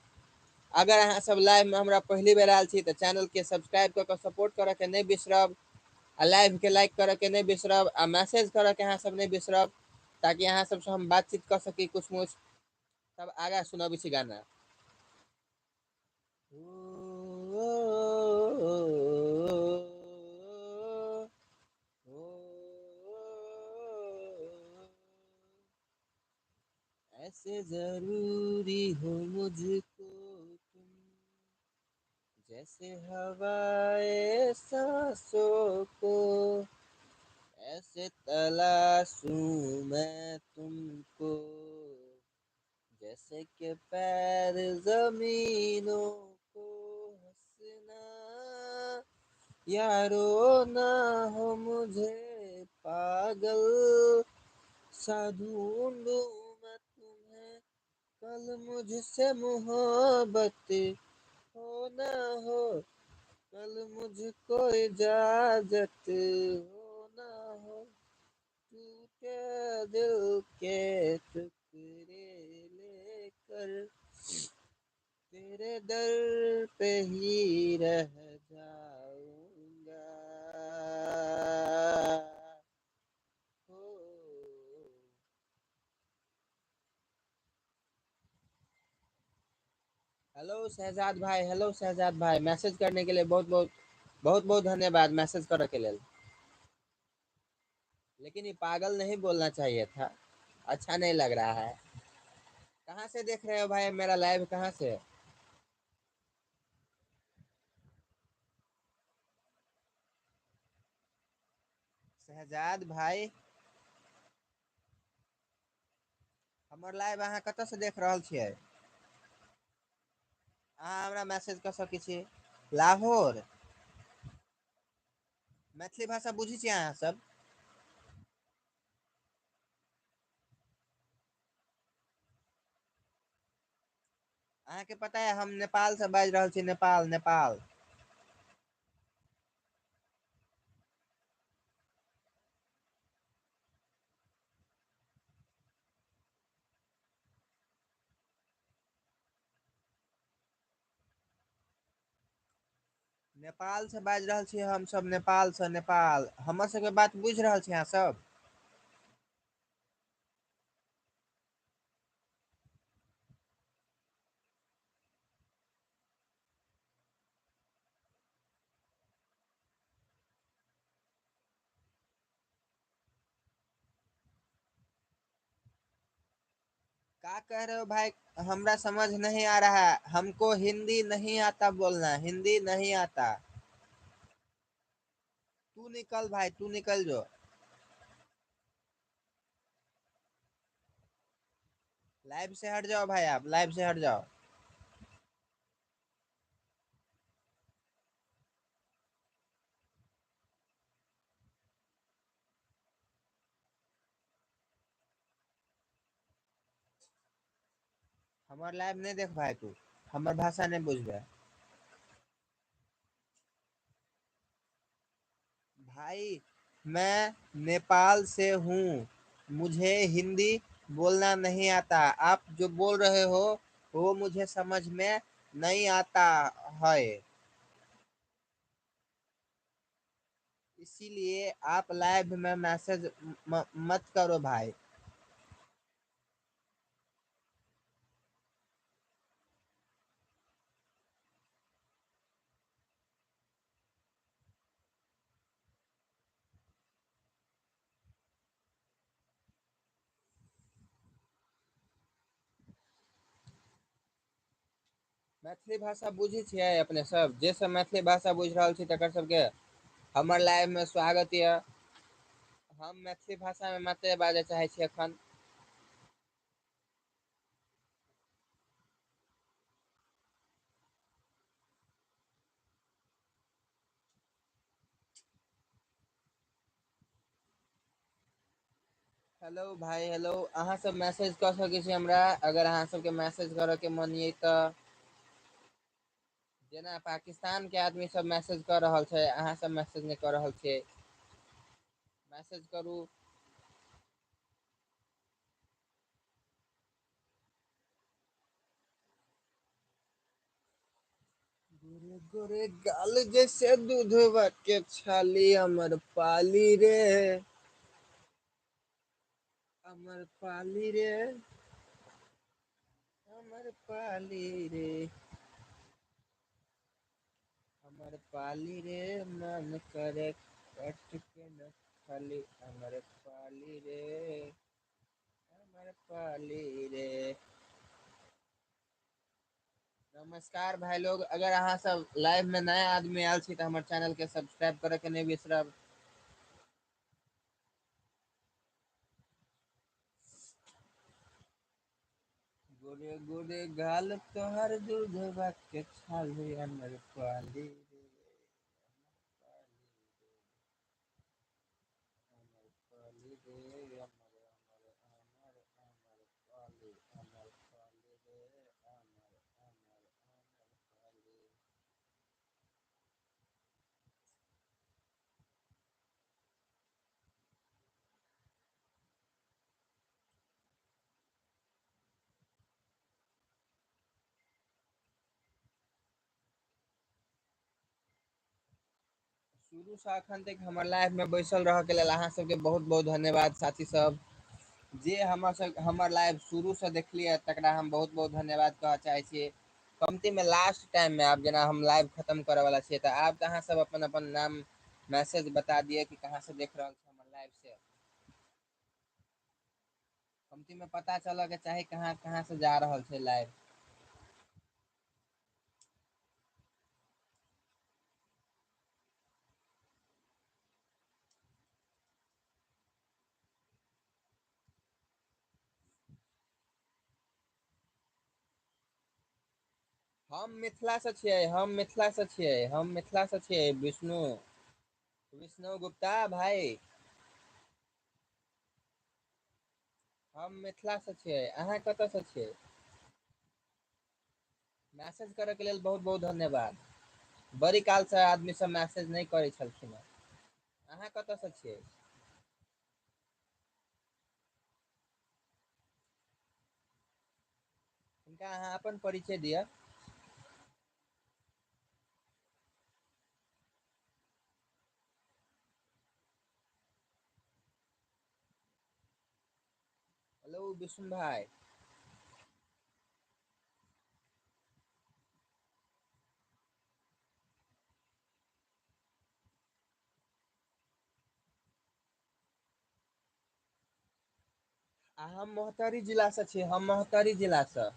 अगर अहाँ सब लाइव में हमरा पहली बेर आयल छी तऽ चैनल के सब्सक्राइब कऽ कऽ सपोर्ट करऽ के नहि बिसरब, आ लाइव के लाइक करऽ के नहि बिसरब, आ मैसेज करऽ के अहाँ सब नहि बिसरब, ताकि अहाँ सबसँ हम बातचीत कऽ सकी कुछ मुछ। तब आगा सुनबै छी गाना। ऐसे जरूरी हो मुझको तुम, जैसे हवाए सांसों को, ऐसे तलाशूं मैं तुमको, जैसे के पैर जमीनों को। हंसना यारो ना हो मुझे पागल सा, ढूंढूं मैं तुम्हें कल मुझसे मोहब्बत हो ना हो, कल मुझको इजाजत हो ना हो, टूटे दिल के टुकड़े लेकर तेरे दर पे ही रह जाऊंगा। हो हेलो शहजाद भाई, हेलो शहजाद भाई, मैसेज करने के लिए बहुत बहुत बहुत बहुत धन्यवाद मैसेज करने के लिए। लेकिन ये पागल नहीं बोलना चाहिए था, अच्छा नहीं लग रहा है। कहाँ से देख रहे हो भाई मेरा लाइव, कहाँ से? शहजाद भाई हमर लाइव अहाँ कतऽ से देख रहल छियै? अहाँ हमरा मैसेज कऽ सकै छी। लाहौर। मैथिली भाषा बुझै छियै अहाँ सब? अहाँके पता है हम नेपाल से बाजि रहल छी, नेपाल नेपाल। नेपाल से बाजि रहल छी हम सब, नेपाल से, नेपाल। हमर सबके बात बुझि रहल छी अहाँ सब? का कह रहे हो भाई? हमरा समझ नहीं आ रहा है। हमको हिंदी नहीं आता बोलना, हिंदी नहीं आता। तू निकल भाई, तू निकल जो। लाइव से हट जाओ भाई, आप लाइव से हट जाओ। हमर लाइव नहीं देख भाई, तू हमर भाषा नहीं बुझबे भाई। मैं नेपाल से हूँ, मुझे हिंदी बोलना नहीं आता। आप जो बोल रहे हो वो मुझे समझ में नहीं आता है, इसीलिए आप लाइव में मैसेज मत करो भाई। मैथिली भाषा बुझै छियै अपने सब? जे सब मैथिली भाषा बुझि रहल छी तकर सबके हमर लाइव में स्वागत यऽ। हम मैथिली भाषा में मात्र बाजऽ चाहै छी एखन। हेलो भाई, हेलो। अहाँ सब मैसेज कऽ सकै छी हमरा, अगर अहाँ सबके मैसेज करऽ के मन ये तऽ। जेना पाकिस्तान के आदमी सब मैसेज कऽ रहल छै, अहाँ सब मैसेज नहि कऽ रहल छियै। मैसेज करू। गोरे गोरे गाल जैसे दूधवा के छाली, अमर पाली रे, अमर पाली रे, अमर पाली रे, अमर पाली रे, मन करे कट के न खाली, अमर पाली रे, अमर पाली रे। नमस्कार भाई लोग, अगर अहाँ सब लाइव में नया आदमी आयल छी तऽ हमर चैनल के सब्सक्राइब करे के नहि बिसरब। गोरे गोरे गाल तोहर दूधवा के छाली, अमर पाली रे, अमर पाली रे, अमर अमर अमर अमर पाली, अमर पाली रे, अमर अमर अमर पाली। शुरू से अखन तक हमर लाइफ में बैसल रह के लेल अहाँ सबके बहुत बहुत धन्यवाद साथी सब। जे हमर सब हमर लाइव शुरू से देखलियै तकरा हम बहुत बहुत धन्यवाद कहऽ चाहै छियै। कमती में लास्ट टाइम में आब जेना हम लाइव खत्म करऽ वाला छियै तऽ आब तऽ अहाँ सब अपन अपन नाम मैसेज बता दिअ कि कहाँ से देख रहल छी हमर लाइव से। कमती में पता चलऽ के चाही कहाँ कहाँ से जा रहल छै लाइव। हम मिथिला से छियै, हम मिथिला से छियै, हम मिथिला से छियै। विष्णु विष्णु गुप्ता भाई, हम मिथिला से छियै। अहाँ कतऽ से छियै? मैसेज करऽ के लेल बहुत बहुत धन्यवाद। बड़ी काल से आदमी सब मैसेज नहि करै छलखिन हेँ। अहाँ कतऽ से छियै? हिनका अहाँ अपन परिचय दिअ। हेलो विष्णु भाई। आ हम महोत्तरी जिलासँ छी, हम महोत्तरी जिलासँ।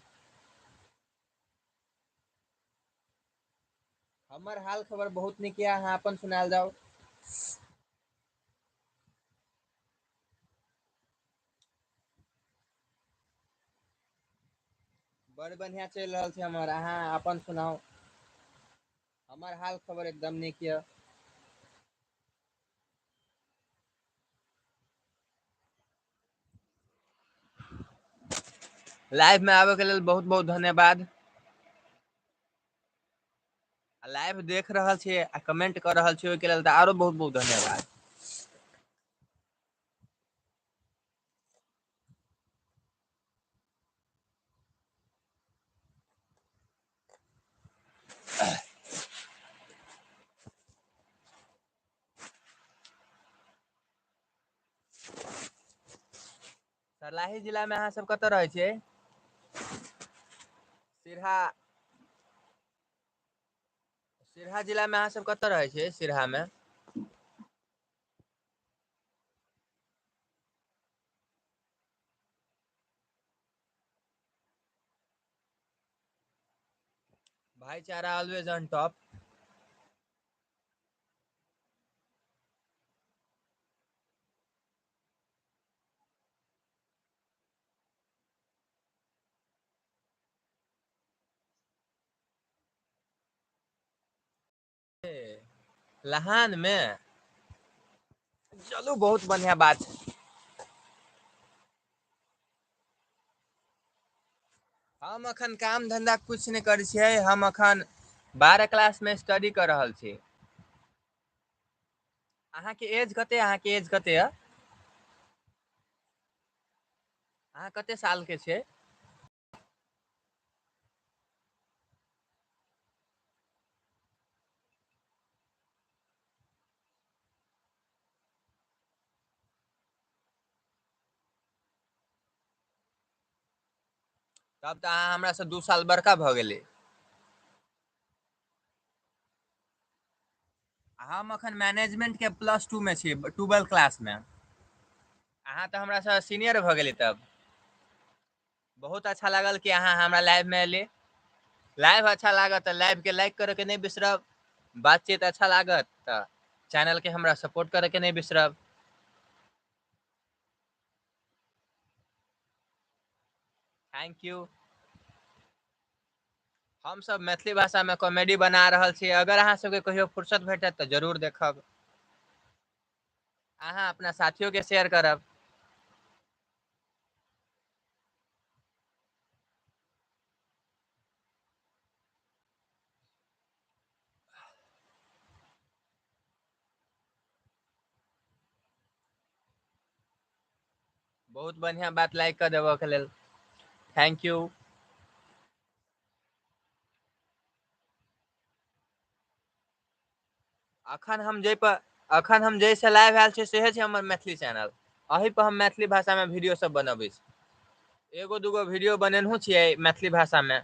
हमर हाल खबर बहुत नीक यऽ, अहाँ अपन सुनायल जाउ। बड़ बढ़िआँ चलि रहल छै हमर, अहाँ अपन सुनाउ। हमर हाल खबर एकदम नीक यऽ। लाइव में आबय के लेल बहुत बहुत धन्यवाद। आ लाइव देख रहल छियै आ कमेंट कऽ रहल छियै, ओहिके लेल तऽ आरो बहुत बहुत धन्यवाद। सर्लाही जिलामे अहाँ सब कतऽ रहै छियै? सिरहा। सिरहा जिलामे अहाँ सब कतऽ रहै छियै सिरहामे? भाईचारा ऑलवेज ऑन टॉप। लहान मे चलू, बहुत बढ़िया बात छै। हम अखन काम धन्धा कुछ नहि करै छियै, हम अखन 12 क्लास मे स्टडी कऽ रहल छी। अहाँके एज कते अहाँके एज कते यऽ? अहाँ कते सालके छियै? तब तऽ अहाँ हमरासँ 2 साल बड़का भऽ गेली। हम अखन मैनेजमेंट के प्लस 2 मे छी, ट्वेल्व क्लास मे। अहाँ तऽ हमरासँ सीनियर भऽ गेली तब। बहुत अच्छा लागल कि अहाँ हमरा लाइवमे एली। लाइव अच्छा लागत तऽ लाइवके लाइक करैके नहि बिसरब। बातचीत अच्छा लागत तऽ चैनलके हमरा सपोर्ट करैके नहि बिसरब। Thank you. हमसभ मैथिली भाषामे कॉमेडी बना रहल छी, अगर अहाँ सबके कहियो फुर्सत भेटत तऽ जरूर देखब। अहाँ अपना साथियों के शेयर करब। बहुत बढ़िआँ बात, लाइक कऽ देबऽके लेल thank you. अखन हम जाहि पर अखन हम जाहिसँ लाइव आयल छी, सेहे छै हमर मैथिली चैनल। एहि पर हम मैथिली भाषामे वीडियो सब बनबै छी। एगो दूगो वीडियो बनेलहुँ छियै मैथिली भाषामे।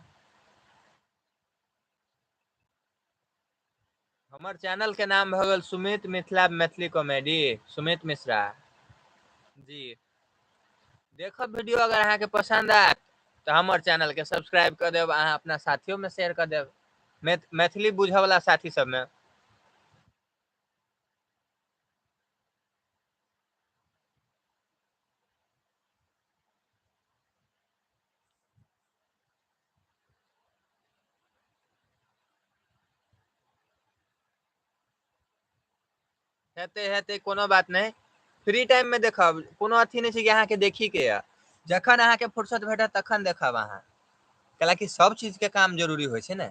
हमर चैनल के नाम भऽ गेल सुमित मिथिला मैथिली कॉमेडी, सुमित मिश्रा जी। देखब वीडियो, अगर अहाँके पसन्द आयत तऽ हमर चैनलके सब्सक्राइब कऽ देब। अहाँ अपना साथियोमे शेयर कऽ देब, मैथिली बुझयवला साथी सबमे। हेतै हेतै, कोनो बात नहि। फ्री टाइम मे देखब, कोनो अथी नहि छै कि अहाँके देखी के यऽ। जखन अहाँके फुर्सत भेटत तखन देखब अहाँ, कैलाकि सब चीज के काम जरूरी होइ छै ने।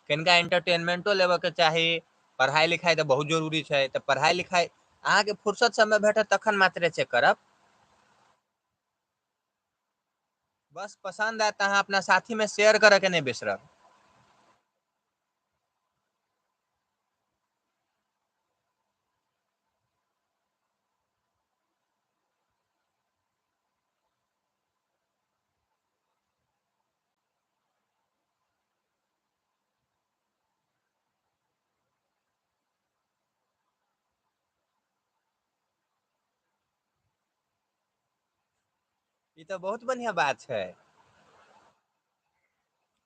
कनिका एंटरटेनमेंटो लेबऽ के चाही, पढ़ाइ लिखाइ तऽ बहुत जरूरी छै। तऽ पढ़ाइ लिखाइ अहाँके फुर्सत समय भेटत तखन मात्रे चेक करब। बस पसन्द आयत तऽ अहाँ अपना साथीमे शेयर करयके नहि बिसरब। ई तऽ बहुत बढ़िआँ बात छै।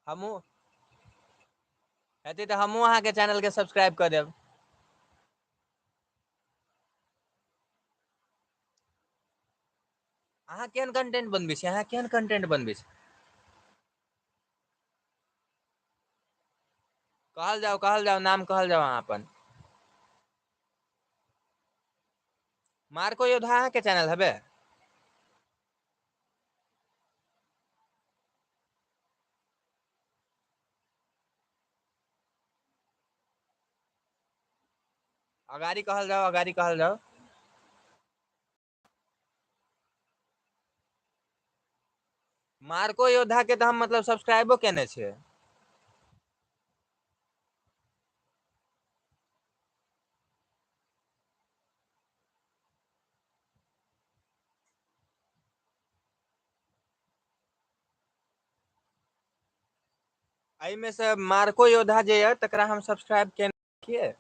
हमहूँ हेतै तऽ हमहूँ अहाँके चैनलके सब्सक्राइब कऽ देब। अहाँ केहन कंटेंट बनबै छी? अहाँ केहन कंटेंट बनबै छी? कहल जाउ, कहल जाउ, नाम कहल जाउ अहाँ अपन। मार्को योद्धा अहाँके चैनल हबे? अगाड़ी कहल जाउ, अगाड़ी कहल जाउ। मार्को योद्धा के तऽ हम मतलब सब्सक्राइबो केने छियै। एहिमे से मार्को योद्धा जे यऽ तकरा हम सब्सक्राइब केने छियै।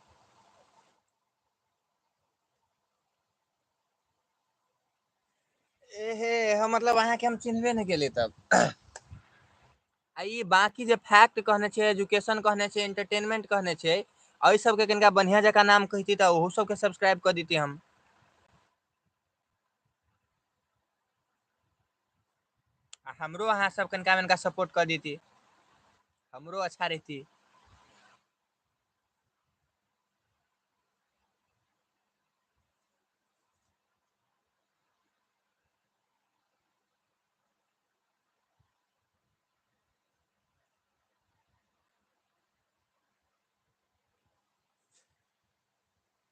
एहे हम मतलब अहाँके हम चिन्हबे नहि केलियै तब। आ ई बाकी जे फैक्ट कहने छै, एजुकेशन कहने छै, एंटरटेनमेंट कहने छै, एहि सबके कनिका बढ़िआँ जकाँ नाम कहिती तऽ ओहो सबके सब्सक्राइब कऽ दिती हम। आ हमरो अहाँ सब कनिका मनिका सपोर्ट कऽ दिती, हमरो अच्छा रहिती।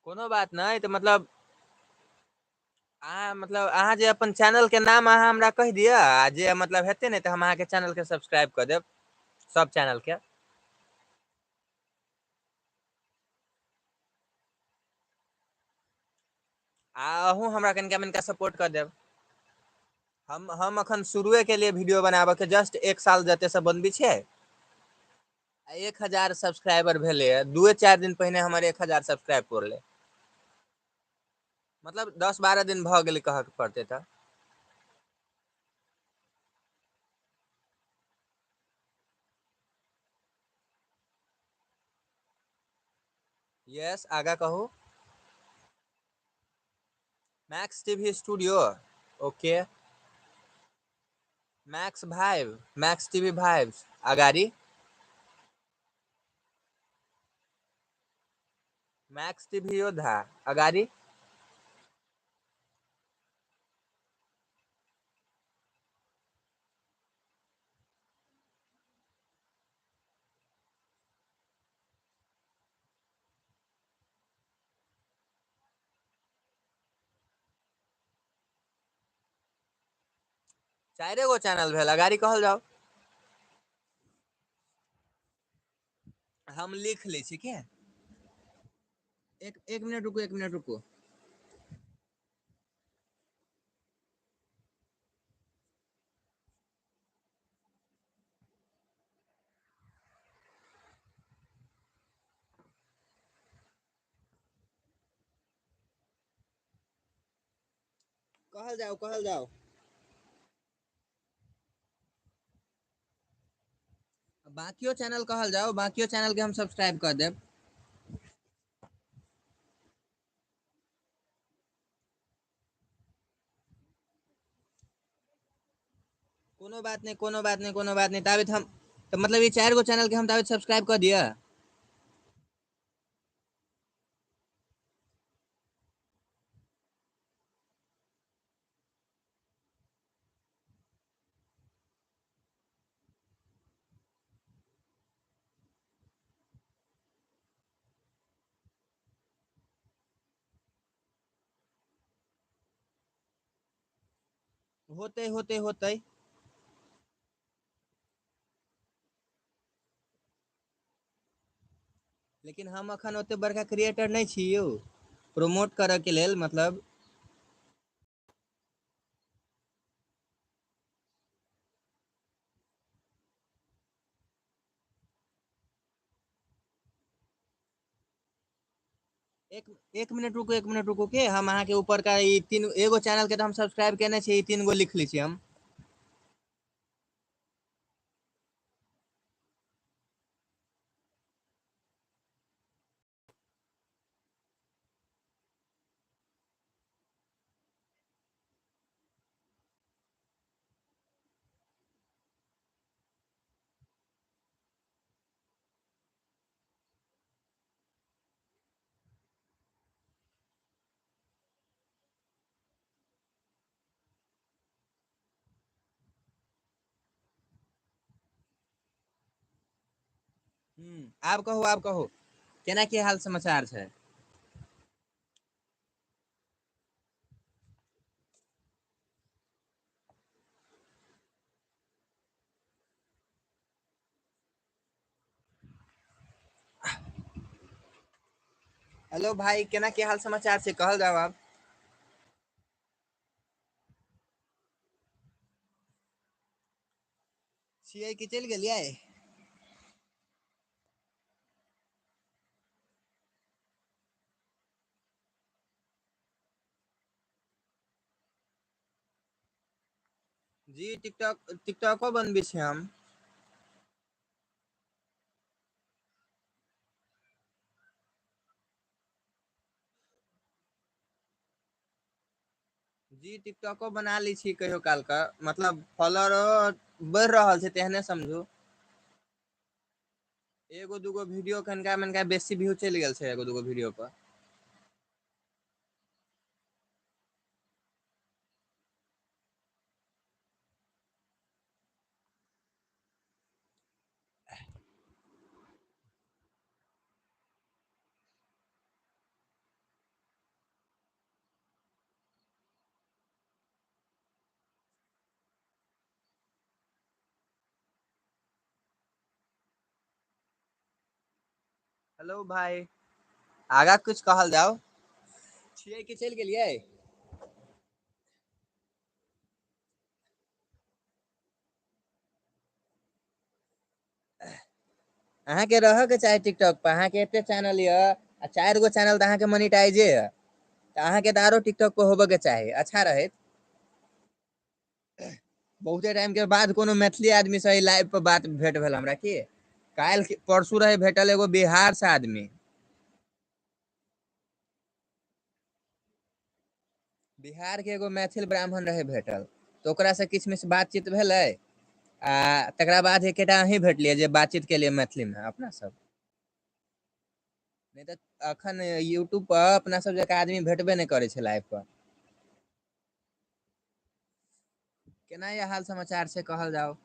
कोनो बात नहि तऽ मतलब अहाँ मतलब अहाँ जे अपन चैनलके नाम अहाँ हमरा कहि दिअ आ जे मतलब हेतै ने तऽ हम अहाँके चैनलके सब्सक्राइब कऽ देब, सब चैनलके। आ अहूँ हमरा कनिका मनिका सपोर्ट कऽ देब। हम अखन शुरुए केलियै वीडियो बनाबऽके, जस्ट एक साल जते से बनबै छियै। आ 1000 सब्सक्राइबर भेलैए, 2-4 दिन पहिने हमर 1000 सब्सक्राइब पुरलै। मतलब 10-12 दिन भऽ गेलै कहऽके पड़तै तऽ। यस, आगाँ कहू। Max TV studio, okay. Max vibe, Max TV vibes, अगाड़ी? मैक्स टीवी योद्धा, अगाड़ी? चारिए गो चैनल भेल, अगाड़ी कहल जाउ। हम लिख लै छी के। एक एक मिनट रुकू, एक मिनट रुकू। कहल जाउ, कहल जाउ। बाकियो चैनल कहल जाउ, बाकियो चैनल के हम सब्सक्राइब कऽ देब। कोनो बात नहि, कोनो बात नहि, कोनो बात नहि। ताबे हम तऽ मतलब ई 4 गो चैनल के हम ताबे सब्सक्राइब कऽ दिअ। होतै होतै होतै। लेकिन हम अखन ओते बड़का क्रिएटर नहि छी यौ प्रोमोट करऽ के लेल मतलब। एक एक मिनट रुकू, एक मिनट रुकू के हम अहाँके ऊपर का ई तीन एगो चैनल के तऽ हम सब्सक्राइब केने छी, ई 3 गो लिख लै छी हम। आब कहू, आब कहू, केना की हाल समाचार छै? हेलो भाई, केना की हाल समाचार छै, कहल जाउ आब। छियै कि चलि गेलियै? जी टिकटॉक, टिकटॉको बनबै छी हम। जी टिकटॉको बना लै छी कहियो काल के, मतलब फॉलोअरो बढ़ि रहल छै तेहने समझू। एगो दूगो वीडियो कनिका मनिका बेसी व्यू चलि गेल छै एगो दूगो वीडियो पर। हेलो भाई, आगा कुछ कहल जाओ। छियै कि चलि गेलियै? अहाँके रहऽ के चाही टिकटॉक पर, अहाँके एते चैनल यऽ आ 4 गो चैनल तऽ अहाँके मोनिटाइजे यऽ, तऽ अहाँके तऽ आरो टिकटॉक पर होबऽ के चाही, अच्छा रहैत। बहुते टाइम के बाद कोनो मैथिली आदमी से लाइव पर बात भेट भेल हमरा। की काल्हि परसू रहे भेटल एगो बिहार से आदमी। बिहार के एगो मैथिल ब्राह्मण रहे भेटल, तऽ ओकरासँ किछु मिछ बातचीत भेलै आ तकरा बाद एकेटा अहीं भेटलियै जे बातचीत केलियै मैथिलीमे अपना सब। नहि तऽ अखन यूट्यूब पर अपना सब जकाँ आदमी भेटबे नहि करै छै लाइव पर। केना य हाल समाचार से कहल जाउ।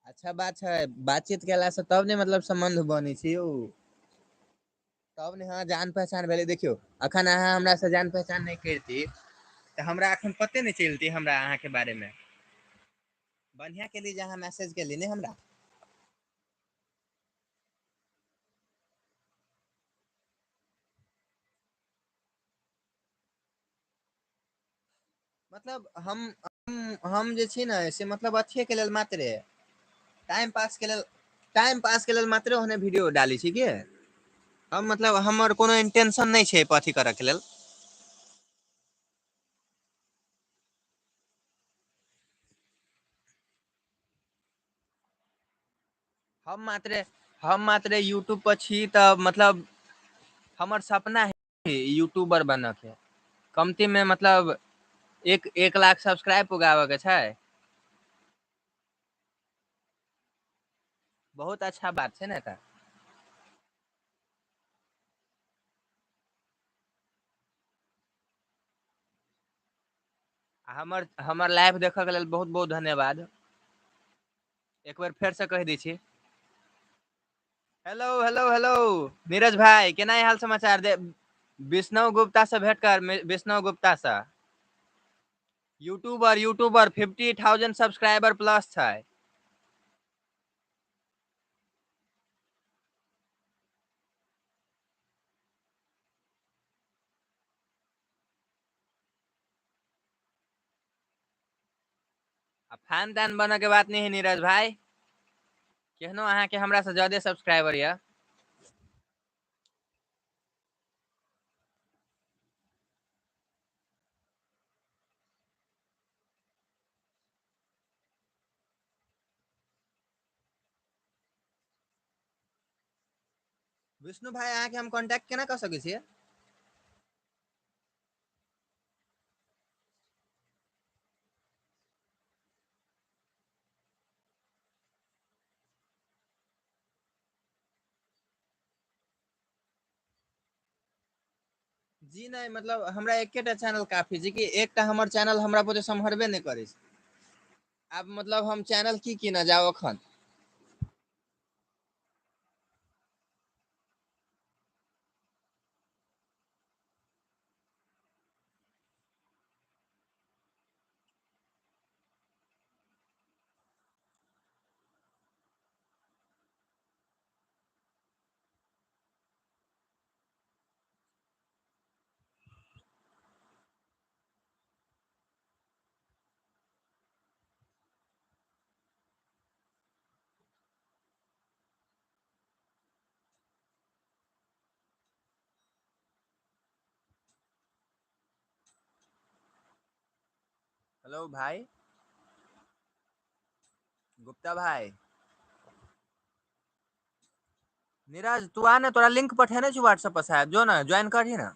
अच्छा बात छै, बातचीत केलासँ तब ने मतलब सम्बन्ध बनै छै यौ। तब ने हँ जान पहचान भेलै। देखियौ अखन अहाँ हमरा से जान पहचान नहि करिती तऽ हमरा एखन पते नहि चलती हमरा अहाँके बारे मे। बढ़िआँ केली जे अहाँ मैसेज केली ने हमरा। मतलब हम जे छी ने से मतलब अथियेके लेल मात्रे टाइम पास के लेल, टाइम पास के लेल मात्रे ओहने वीडियो डालै छी की हम, मतलब हमर कोनो इंटेंशन नहि छै एहि पर अथी करऽ के लेल। हम मात्रे हम मात्रे यूट्यूब पर छी तऽ मतलब हमर सपना है यूट्यूबर बनऽ के, कमती में मतलब एक लाख सब्सक्राइब पुगाबऽ के छै। बहुत अच्छा बात छै ने तऽ। आ हमर हमर लाइव देखऽ के लेल बहुत बहुत धन्यवाद। एक बेर फेर से कहि दै छी। हेलो हेलो हेलो नीरज भाई, केना हाल समाचार? दे विष्णु गुप्ता से भेंट कर, विष्णु गुप्ता से, यूट्यूबर, यूट्यूबर 50,000 सब्सक्राइबर प्लस छै। आ फैन तैन बनऽ के बात नहीं है नीरज भाई, केहनो अहाँके हमरा से ज्यादे सब्सक्राइबर यऽ। विष्णु भाई अहाँके हम कॉन्टैक्ट केना कऽ सकै छियै? जी नहि, मतलब हमरा एकेटा चैनल काफी छै कि एकटा हमर चैनल हमरा बुते सम्हरबे नहि करै छै। आब मतलब हम चैनल की कीनऽ जाउ एखन। हेलो भाई, गुप्ता भाई। नीरज तू आ ने, तोरा लिंक पठेने छी व्हाट्सएप पर शायद, जो ना ज्वाइन करही ना।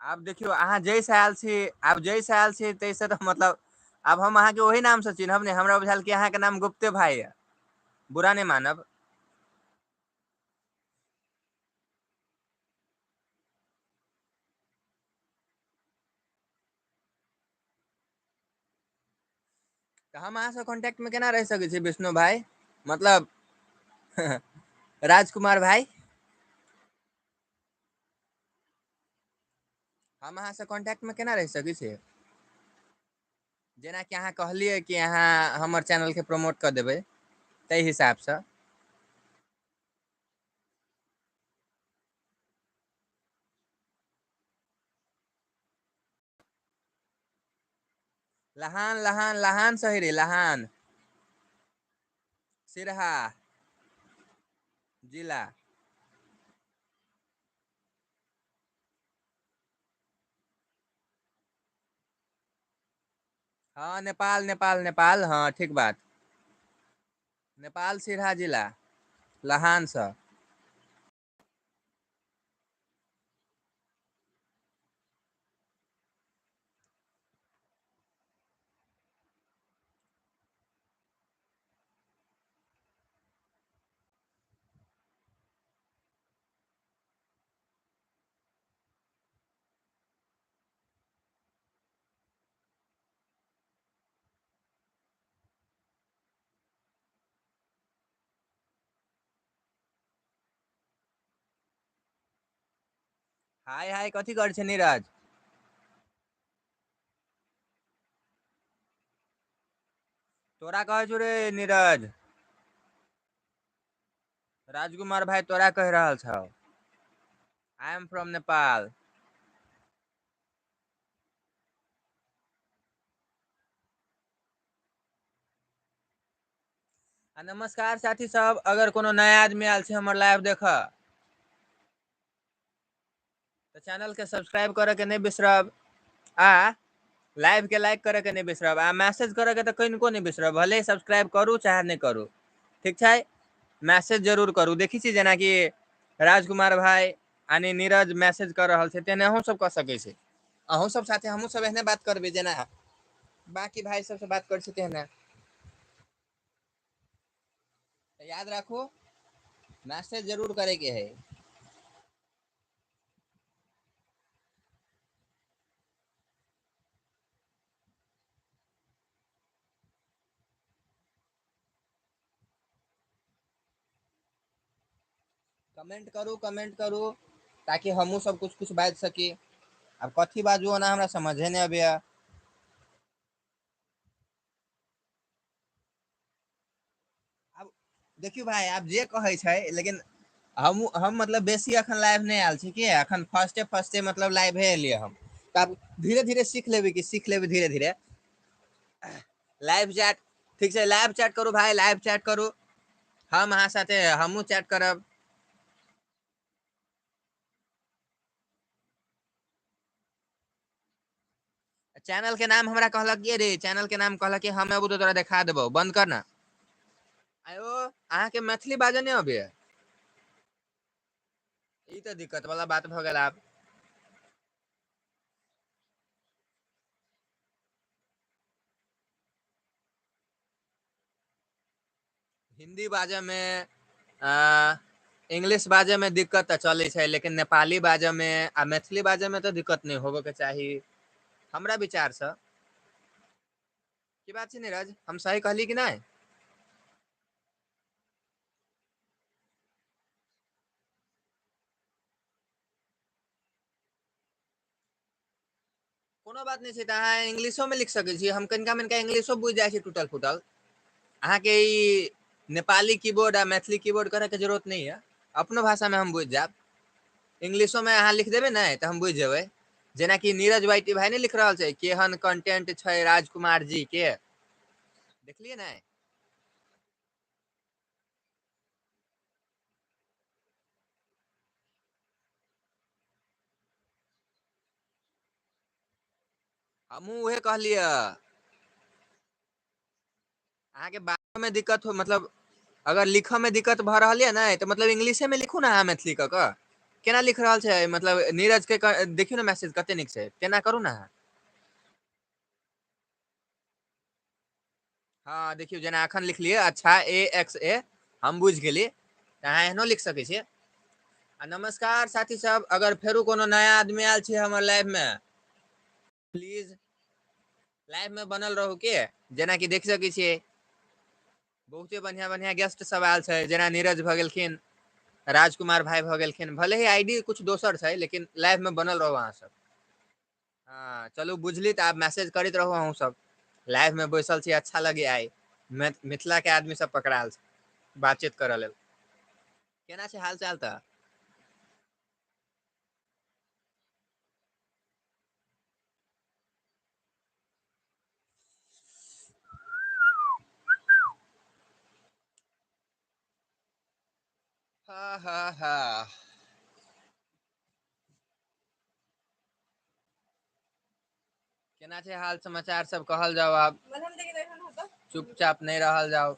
आब देखियौ अहाँ जैसे आयल छी, आब जैसे आयल छी ताहिसँ तऽ मतलब आब हम अहाँके ओहि नामसँ चिन्हब ने। हमरा बुझायल कि अहाँके नाम गुप्ते भाई यऽ, बुरा नहि मानब। तऽ हम अहाँसँ कॉन्टैक्टमे केना रहि सकै छी विष्णु भाई, मतलब राजकुमार भाई? हम अहाँसँ कॉन्टैक्टमे केना रहि सकै छी? जेनाकि अहाँ कहलियै कि अहाँ हमर चैनलके प्रमोट कऽ देबै, ताहि हिसाबसँ। लहान लहान लहान सही रे, लहान सिरहा जिला। हँ नेपाल नेपाल नेपाल, हँ ठीक बात, नेपाल सिरहा जिला लहानसँ। हाय हाय कथी करै छै नीरज? तोरा कहै छौ रे नीरज, राजकुमार भाई तोरा कहि रहल छौ। I am from Nepal. आ नमस्कार साथी सब, अगर कोनो नया आदमी आयल छै हमर लाइव देखऽ तऽ चैनल के सब्सक्राइब करे के नहि बिसरब, आ लाइव के लाइक करे के नहि बिसरब, आ मैसेज करे के तऽ कनिको नहि बिसरब, भले सब्सक्राइब करू चाहे नहि करू, ठीक छै? मैसेज जरूर करू। देखै छी जेनाकि राजकुमार भाई यानी नीरज मैसेज कर रहल छै, तेना अहूँ सब कऽ सकै छी। अहूँ सब साथे हमहूँ सब एहने बात करबै जेना बाकी भाई सबसँ बात करै छी तेहने। तऽ याद राखू, मैसेज जरूर करे के है। कमेंट करू, कमेंट करू, ताकि हमहूँ सब कुछ कुछ बाजि सकी। आब कथी बाजू ओना हमरा समझे नहि अबैया। आब देखियौ भाई, आब जे कहै छै, लेकिन हम मतलब बेसी अखन लाइव नहि आयल छी कि अखन फर्स्टे फर्स्टे मतलब लाइवे एलियै हम, तऽ आब धीरे धीरे सीख लेबै कि सीख लेबै धीरे धीरे। लाइव चैट ठीक छै, लाइव चैट करू भाई, लाइव चैट करू, हम अहाँ साथे हमहूँ चैट करब। चैनल के नाम हमरा कहलक ये रे, चैनल के नाम कहलक कि हम अबू तो तोरा देखा देबौ, बंद कर ना। आयो अहाँके मैथिली बाजऽ नहि अबैया? ई तऽ दिक्कत वाला बात भऽ गेल आब। हिन्दी बाजऽमे, इंग्लिश बाजऽमे दिक्कत तऽ चलै छै, लेकिन नेपाली बाजऽमे आ मैथिली बाजऽमे तऽ दिक्कत नहि होबऽके चाही हमरा विचारसँ। की बात छै नीरज, हम सही कहली कि नहि? कोनो बात नहि छै, तऽ अहाँ इंग्लिशोमे लिख सकै छी। हम कनिका मनिका इंग्लिशो बुझि जाइ छी टूटल फूटल। अहाँके ई नेपाली कीबोर्ड आ मैथिली कीबोर्ड करैके जरूरत नहि यऽ, अपनो भाषामे हम बुझि जायब। इंग्लिशोमे अहाँ लिख देबै ने तऽ हम बुझि जेबै। जेनाकि नीरज वाइटी भाई नहि लिख रहल छै, केहन कंटेंट छै राजकुमार जी के, देखलियै ने? हमहूँ उहे कहलियै। अहाँके बाजऽमे दिक्कत हो, मतलब अगर लिखऽमे दिक्कत भऽ रहल यऽ ने, तऽ मतलब इंग्लिशेमे लिखू ने अहाँ मैथिली कऽ कऽ। केना लिख रहल छै, मतलब नीरज के देखियौ ने मैसेज कते नीक छै, तेना करू ने अहाँ। हँ देखियौ, जेना एखन लिखलियै अच्छा ए एक्स ए, हम बुझि गेलियै, तऽ अहाँ एहनो लिख सकै छियै। आ नमस्कार साथी सब, अगर फेरो कोनो नया आदमी आयल छै हमर लाइवमे, प्लीज लाइवमे बनल रहू के। जेनाकि देख सकै छियै बहुते बढ़िआँ बढ़िआँ गेस्ट सब आयल छै, जेना नीरज भऽ गेलखिन, राजकुमार भाई भऽ गेलखिन, भले ही I D कुछ दोसर छै लेकिन लाइवमे बनल रहू अहाँ सब। हँ चलू बुझली, तऽ आब मैसेज करैत रहू अहूँ सब। लाइवमे बैसल छी, अच्छा लगे आइ मिथिला के आदमी सब पकड़ायल छै बातचीत करऽ लेल। केना छै हाल चाल तऽ? हा हा हा, केना छै हाल समाचार सब कहल जाओ, आब चुपचाप नहि रहल जाओ।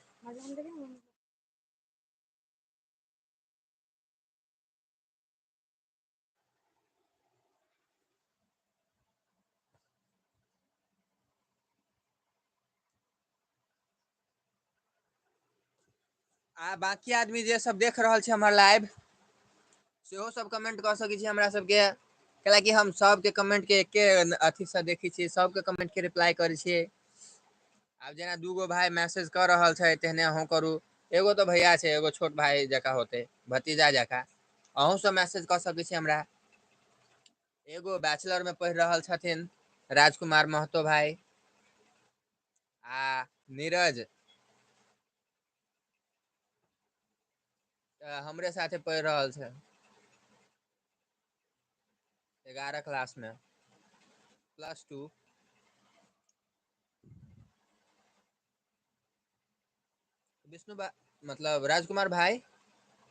आ बाकी आदमी जे सब देख रहल छै हमर लाइव, सेहो सब कमेंट कऽ सकै छी हमरा सबके, कैलाकि हम सबके कमेंट के एके अथी से देखै छियै, सबके कमेंट के रिप्लाई करै छियै। आब जेना दूगो भाई मैसेज कऽ रहल छै तेहने अहूँ करू। एगो तऽ भैया छै, एगो छोट भाई जकाँ होतै, भतीजा जकाँ, अहूँ सब मैसेज कऽ सकै छी हमरा। एगो बैचलर में पढ़ि रहल छथिन राजकुमार महतो भाई, आ नीरज हमरे साथे पढ़ि रहल छै 11 क्लास में, +2। विष्णु बा मतलब राजकुमार भाई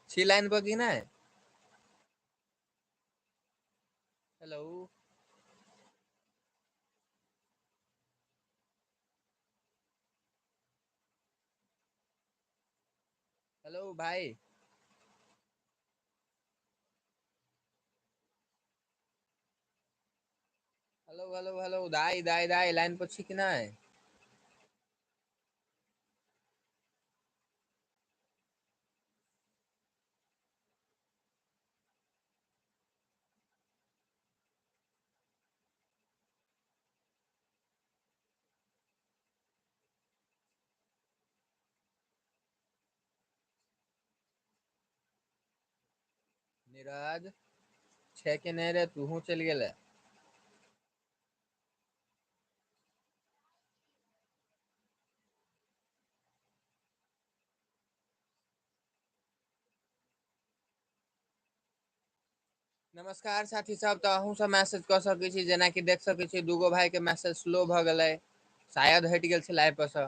छी लाइन पर कि नहि? हेलो हेलो भाई, हेलो हेलो हेलो दाई दाई दाई, लाइन पर छी कि नहि? नीरज छै कि नहि रे? तूहू चलि गेलै। नमस्कार साथी सब, तऽ अहूँ सब मैसेज कऽ सकै छी। जेनाकि देख सकै छी दूगो भाई के मैसेज स्लो भऽ गेलै, शायद हटि गेल छै लाइव पर सँ।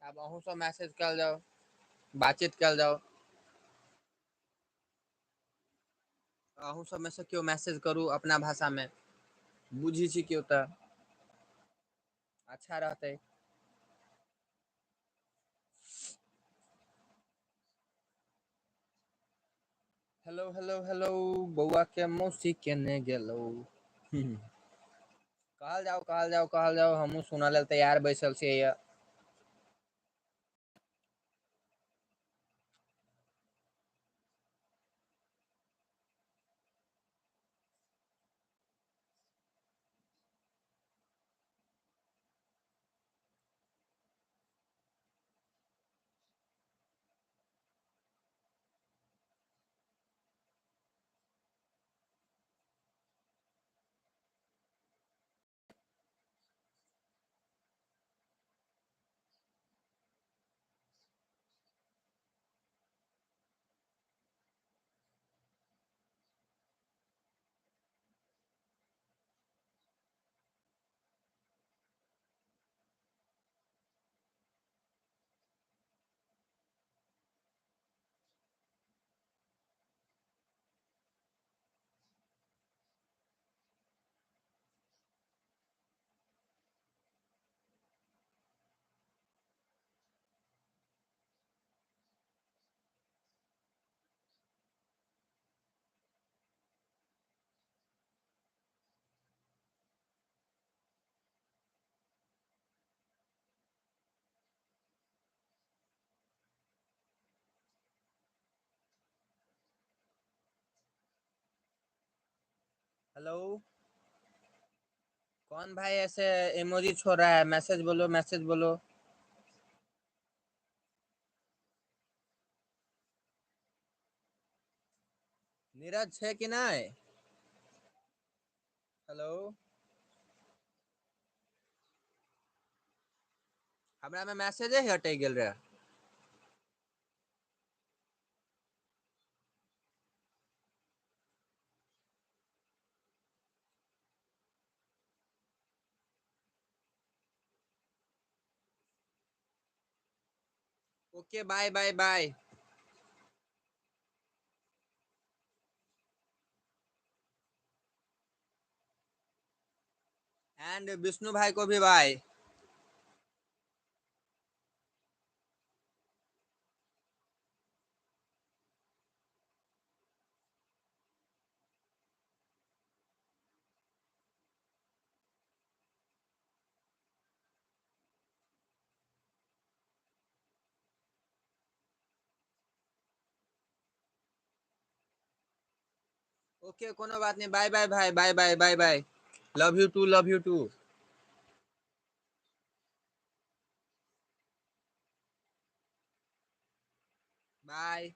आब अहूँ सब मैसेज कयल जाउ, बातचीत कयल जाउ। अहूँ सबमे से केओ मैसेज करू अपना भाषामे, बुझी छी केओ तऽ अच्छा रहतै। हेलो हेलो हेलो, बौआ के मौसी केने गेलौ। कहल जाउ, कहल जाउ, कहल जाउ, हमहूँ सुनऽ लेल तैयार बैसल छियै य। हेलो, कौन भाई ऐसे इमोजी छोड़ रहा है? मैसेज बोलो, मैसेज बोलो। नीरज छै कि नहि? हेलो, हमरा मे मैसेजे अटकि गेल रहे। Okay, bye bye bye. And Vishnu भाई को भी बाय। ओके, कोनो बात नहीं, बाय बाय भाई, bye bye bye bye, love you too, love you too, bye.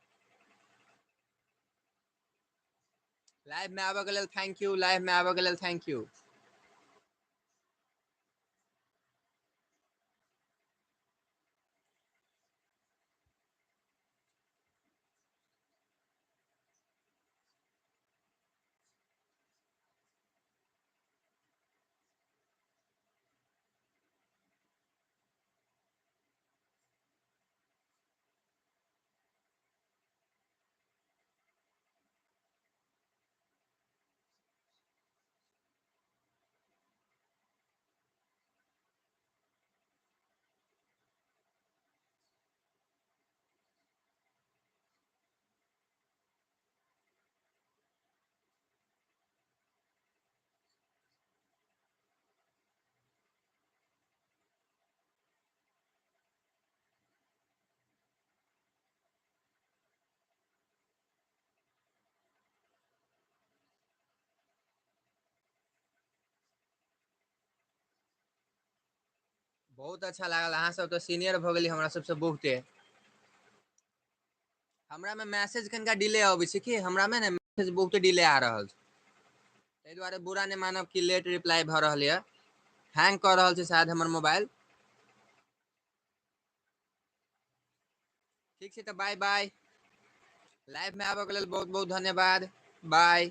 Live में आबऽ के लेल thank you, live में आबऽ के लेल thank you. बहुत अच्छा लागल, अहाँ सब तऽ सीनियर भऽ गेलियै हमरा सबसँ बहुते। हमरा मे मैसेज कनिका डिले अबै छै कि, हमरा मे ने मैसेज बहुते डिले आ रहल छै, ताहि दुआरे बुरा नहि मानब कि लेट रिप्लाई भऽ रहल यऽ। हैंग कऽ रहल छै शायद हमर मोबाइल। ठीक छै तऽ बाय बाय, लाइव में आबऽ के लेल बहुत बहुत धन्यवाद, बाय।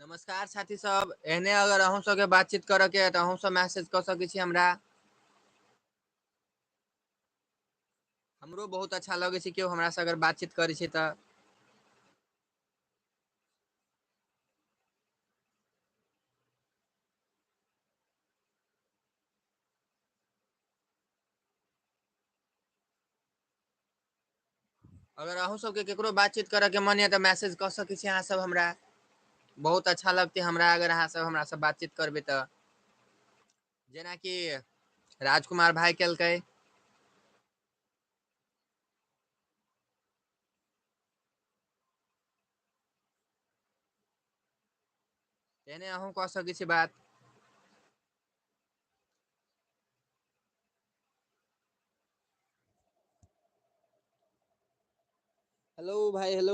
नमस्कार साथी सब, एहने अगर अहूँ सबके बातचीत करऽ के तऽ अहूँ सब मैसेज कऽ सकै छी हमरा। हमरो बहुत अच्छा लगै छै केओ हमरा से अगर बातचीत करै छै तऽ। अगर अहूँ सबके केकरो बातचीत करऽ के मन यऽ तऽ मैसेज कऽ सकै छी अहाँ सब हमरा। बहुत अच्छा लगतै हमरा अगर अहाँ सब हमरा से बातचीत करबै तऽ। जेनाकि राजकुमार भाई केलकै। तेहने अहूँ कऽ सकै छी बात। हेलो भाई हेलो,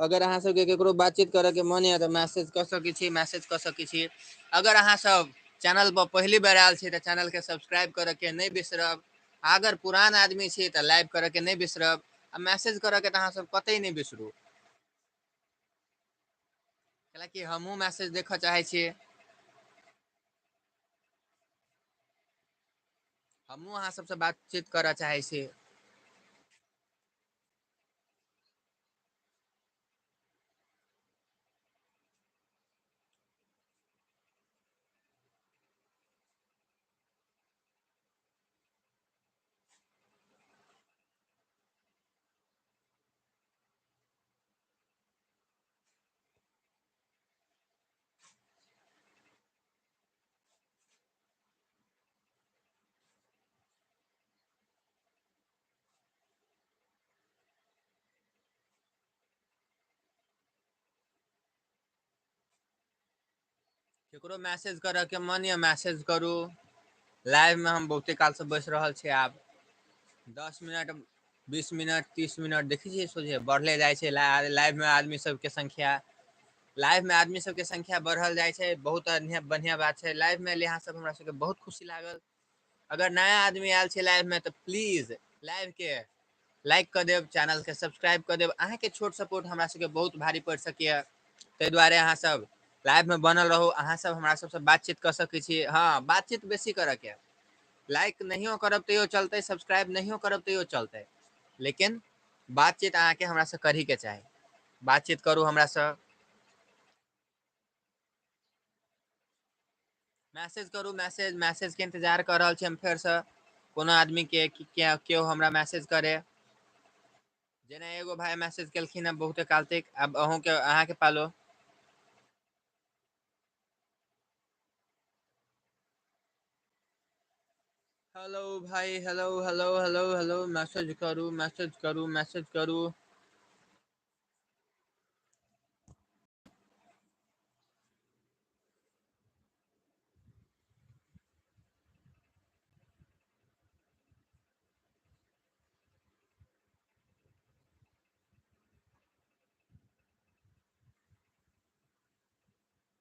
अगर अहाँ सबके केकरो बातचीत करऽ के मन यऽ तऽ मैसेज कऽ सकै छी, मैसेज कऽ सकै छी। अगर अहाँ सब चैनल पर पहिली बेर आयल छी तऽ चैनल के सब्सक्राइब करऽ के नहि बिसरब। अगर पुरान आदमी छी तऽ लाइक करऽ के नहि बिसरब आ मैसेज करऽ के तऽ अहाँ सब कतई नहि बिसरू। कैलाकि हमहूँ मैसेज देखऽ चाहै छियै। हमहूँ अहाँ सबसँ बातचीत करऽ चाहै छी। केकरो मैसेज करऽ के मन यऽ मैसेज करू। लाइव में हम बहुते काल से बैस रहल छी आब। 10 मिनट 20 मिनट 30 मिनट देखै छियै सोझे बढ़ले जाइ छै लाइव में आदमी सबके संख्या। लाइव में आदमी सबके संख्या बढ़ल जाइ छै, बहुत बढ़िया बात छै। लाइव में एलियै अहाँ सब, हमरा सबके बहुत खुशी लागल। अगर नया आदमी आयल छै लाइव में तऽ प्लीज लाइव के लाइक कऽ देब, चैनल के सब्सक्राइब कऽ देब। अहाँके छोट सपोर्ट हमरा सबके बहुत भारी पड़ि सकैए, ताहि दुआरे अहाँ सब लाइव में बनल रहू। अहाँ सब हमरा सबसँ बातचीत कऽ सकै छी। हाँ, बातचीत बेसी करऽ के, लाइक नहियो करब तैयो चलतै, सब्सक्राइब नहियो करब तैयो चलतै, लेकिन बातचीत अहाँके हमरा से करही के चाही। बातचीत करू हमरा से, मैसेज करू, मैसेज मैसेज के इंतजार कऽ रहल छी हम फेरसँ कोनो आदमी के कि केओ हमरा मैसेज करे। जेना एगो भाय मैसेज केलखिन हँ बहुते काल तक, आब अहूँके अहाँके पालो। हेलो भाई, hello hello hello hello, message करू, मैसेज करू, मैसेज करू।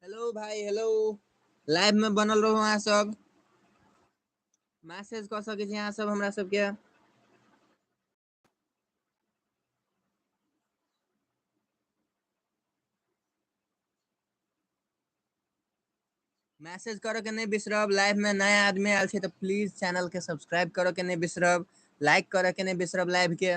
हेलो भाई हेलो, लाइव में बनल रहू अहाँ सब। मैसेज कऽ सकै छी अहाँ सब हमरा सबके। मैसेज करऽ के नहि बिसरब। लाइव में नया आदमी आयल छै तऽ प्लीज चैनल के सब्सक्राइब करऽ के नहि बिसरब, लाइक करऽ के नहि बिसरब लाइव के।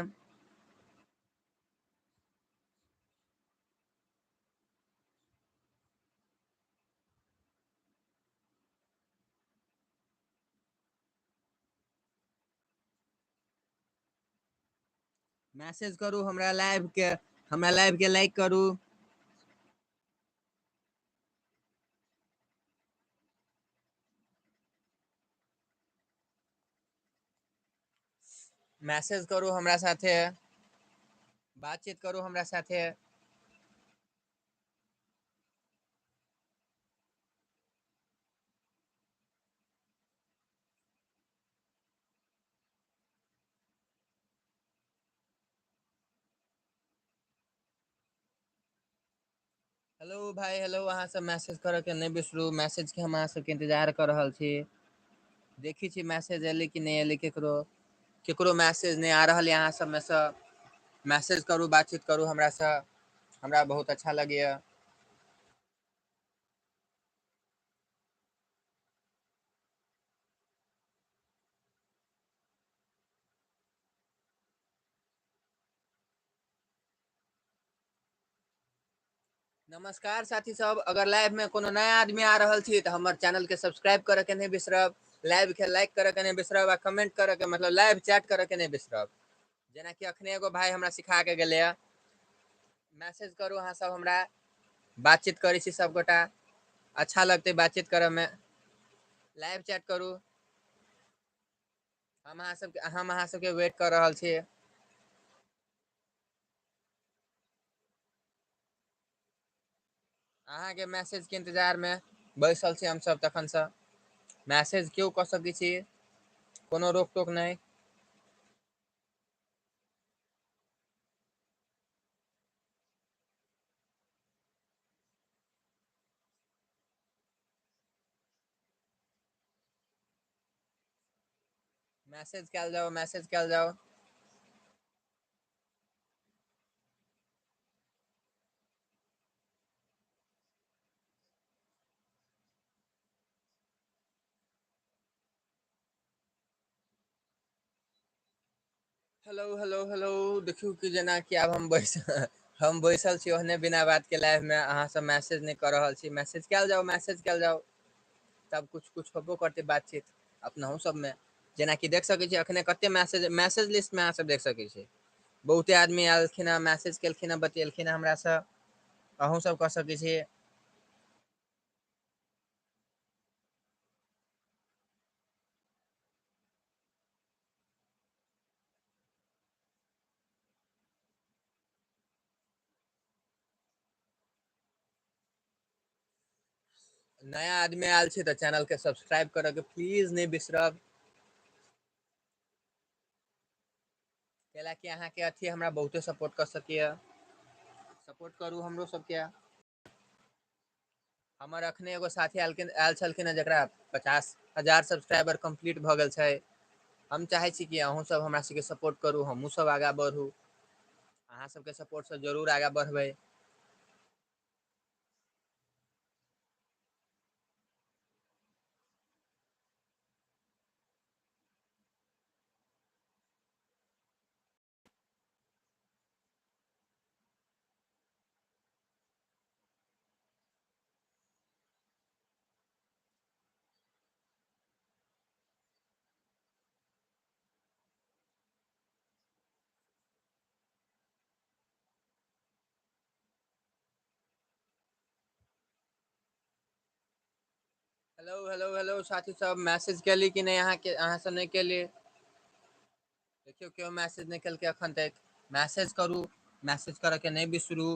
मैसेज करू हमरा लाइव के, हमरा लाइव के लाइक करू। मैसेज करू हमरा साथे, बातचीत करू हमरा साथे। हेलो भाई हेलो, अहाँ सब मैसेज करऽ के नहि बिसरू। मैसेज के हम अहाँ सबके इंतजार कऽ रहल छी। देखै छी मैसेज एलै कि नहि एलै, केकरो केकरो मैसेज नहि आ रहल यऽ अहाँ सबमे सँ। मैसेज करू, बातचीत करू हमरा सँ, हमरा बहुत अच्छा लगैया। नमस्कार साथी सब, अगर लाइव में कोनो नया आदमी आ रहल छी तऽ हमर चैनल के सब्सक्राइब करऽ के नहि बिसरब, लाइव के लाइक करऽ के नहि बिसरब आ कमेंट करऽ के मतलब लाइव चैट करऽ के नहि बिसरब। जेनाकि अखने एगो भाय हमरा सिखा के गेलैया। मैसेज करू अहाँ सब हमरा, बातचीत करै छी सबगोटा, अच्छा लगतै बातचीत करऽ में। लाइव चैट करू। हम अहाँ सबके वेट कऽ रहल छी। अहाँके मैसेज के इंतजार में बैसल छी हमसभ तखनसँ। मैसेज केओ कऽ सकै छी, कोनो रोक टोक नहि। मैसेज कयल जाउ, मैसेज कयल जाउ। हेलो हेलो हेलो, देखियौ कि जेनाकि आब हम बैसल छी ओहने बिना बात के लाइव में, अहाँ सब मैसेज नहि कऽ रहल छी। मैसेज कयल जाउ, मैसेज कयल जाउ, तब कुछ कुछ होबो करतै बातचीत अपनहु सबमे। जेनाकि देख सकै छी अखने कते मैसेज, मैसेज लिस्ट में अहाँ सब देख सकै छी। बहुते आदमी आयल हँ, मैसेज केलखिन हँ, बतियेलखिन हँ हमरासँ। अहूँ सब कऽ सकै छी। नया आदमी आयल छै तऽ चैनल के सब्सक्राइब करऽ के प्लीज नहि बिसरब। कैलाकि अहाँके अथी हमरा बहुते सपोर्ट कऽ सकैया। सपोर्ट करू हमरो सबके। हमर अखने एगो साथी आयल छलखिन हँ, जकरा 50,000 सब्सक्राइबर कम्प्लीट भऽ गेल छै। हम चाहै छी कि अहूँ सब हमरा सबके सपोर्ट करू, हमहूँ सब आगाँ बढ़ू। अहाँ सबके सपोर्टसँ जरूर आगाँ बढ़बै। हेलो हेलो हेलो साथी सब, मैसेज केली कि नहि? अहाँके अहाँ सब नहि केली। देखियौ केओ मैसेज नहि केलकै अखन तक। मैसेज करू, मैसेज करऽके नहि बिसरू,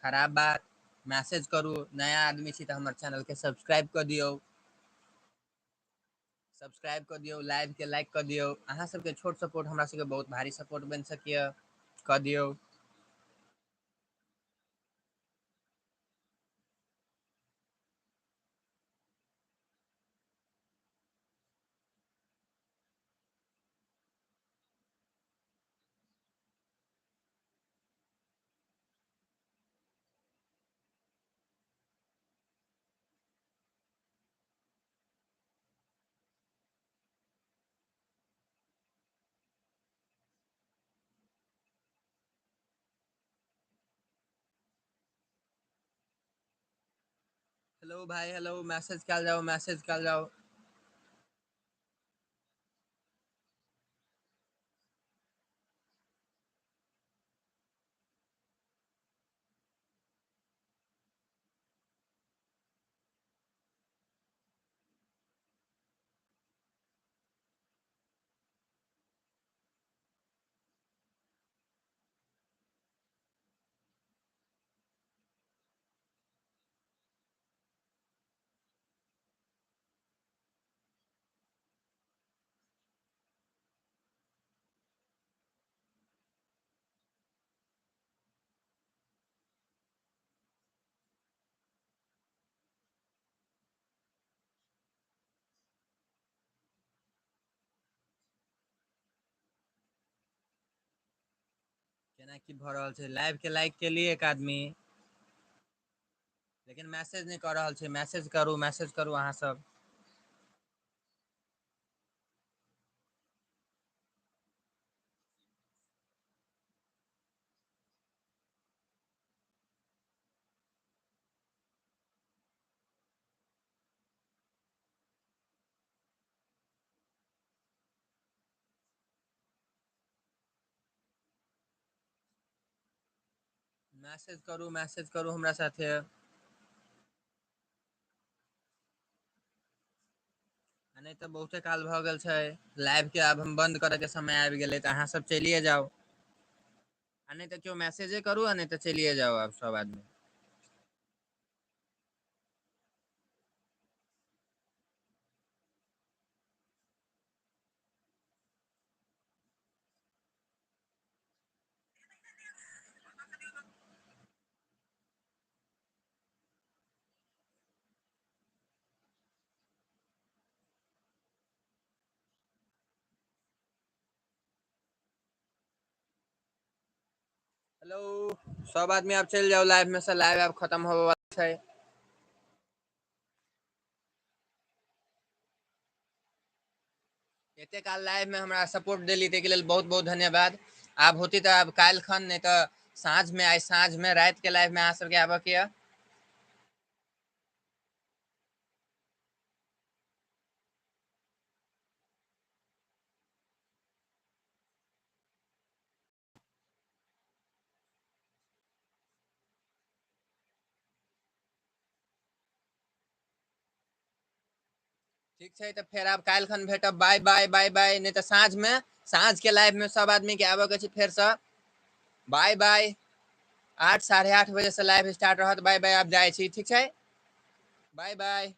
खराब बात। मैसेज करू, नया आदमी छी तऽ हमर चैनलके सब्सक्राइब कऽ दियौ। सब्सक्राइब कऽ दियौ, लाइव के लाइक कऽ दियौ। अहाँ सबके छोट सपोर्ट हमरा सबके बहुत भारी सपोर्ट बनि सकैया, कऽ दियौ। हेलो भाई, हेलो, मैसेज कयल जाउ, मैसेज कयल जाउ। केना की भऽ रहल छै? लाइव के लाइक केलियै एक आदमी, लेकिन मैसेज नहि कऽ रहल छै। मैसेज करू, मैसेज करू अहाँ सब। मैसेज करू, मैसेज करू हमरा साथे। आ नहि तऽ बहुते काल भऽ गेल छै लाइव के, आब हम बंद करे के समय आबि गेलै, तऽ अहाँ सब चलिये जाउ। आ नहि तऽ केओ मैसेजे करू, आ नहि तऽ चलिये जाउ आब सब आदमी। हेलो, सब आदमी आब चलि जाउ लाइव में से, लाइव आब खत्म होबे वाला छै। एते काल लाइव में हमरा सपोर्ट देली ताहिके लेल बहुत बहुत धन्यवाद। आब होती तऽ आब काल्हि खन, नहि तऽ साँझ में, आइ साँझ में राति के लाइव में अहाँ सबके आबऽ के यऽ। ठीक छै, तऽ फेर आब काल्हि खन भेटब। बाय बाय, बाय बाय। नहि तऽ साँझ में, साँझ के लाइव में सब आदमी के आबऽ के छै फेरसँ। बाय बाय, 8, 8:30 बजे से लाइव स्टार्ट रहत। बाय बाय, आब जाइ छी, ठीक छै, बाय बाय।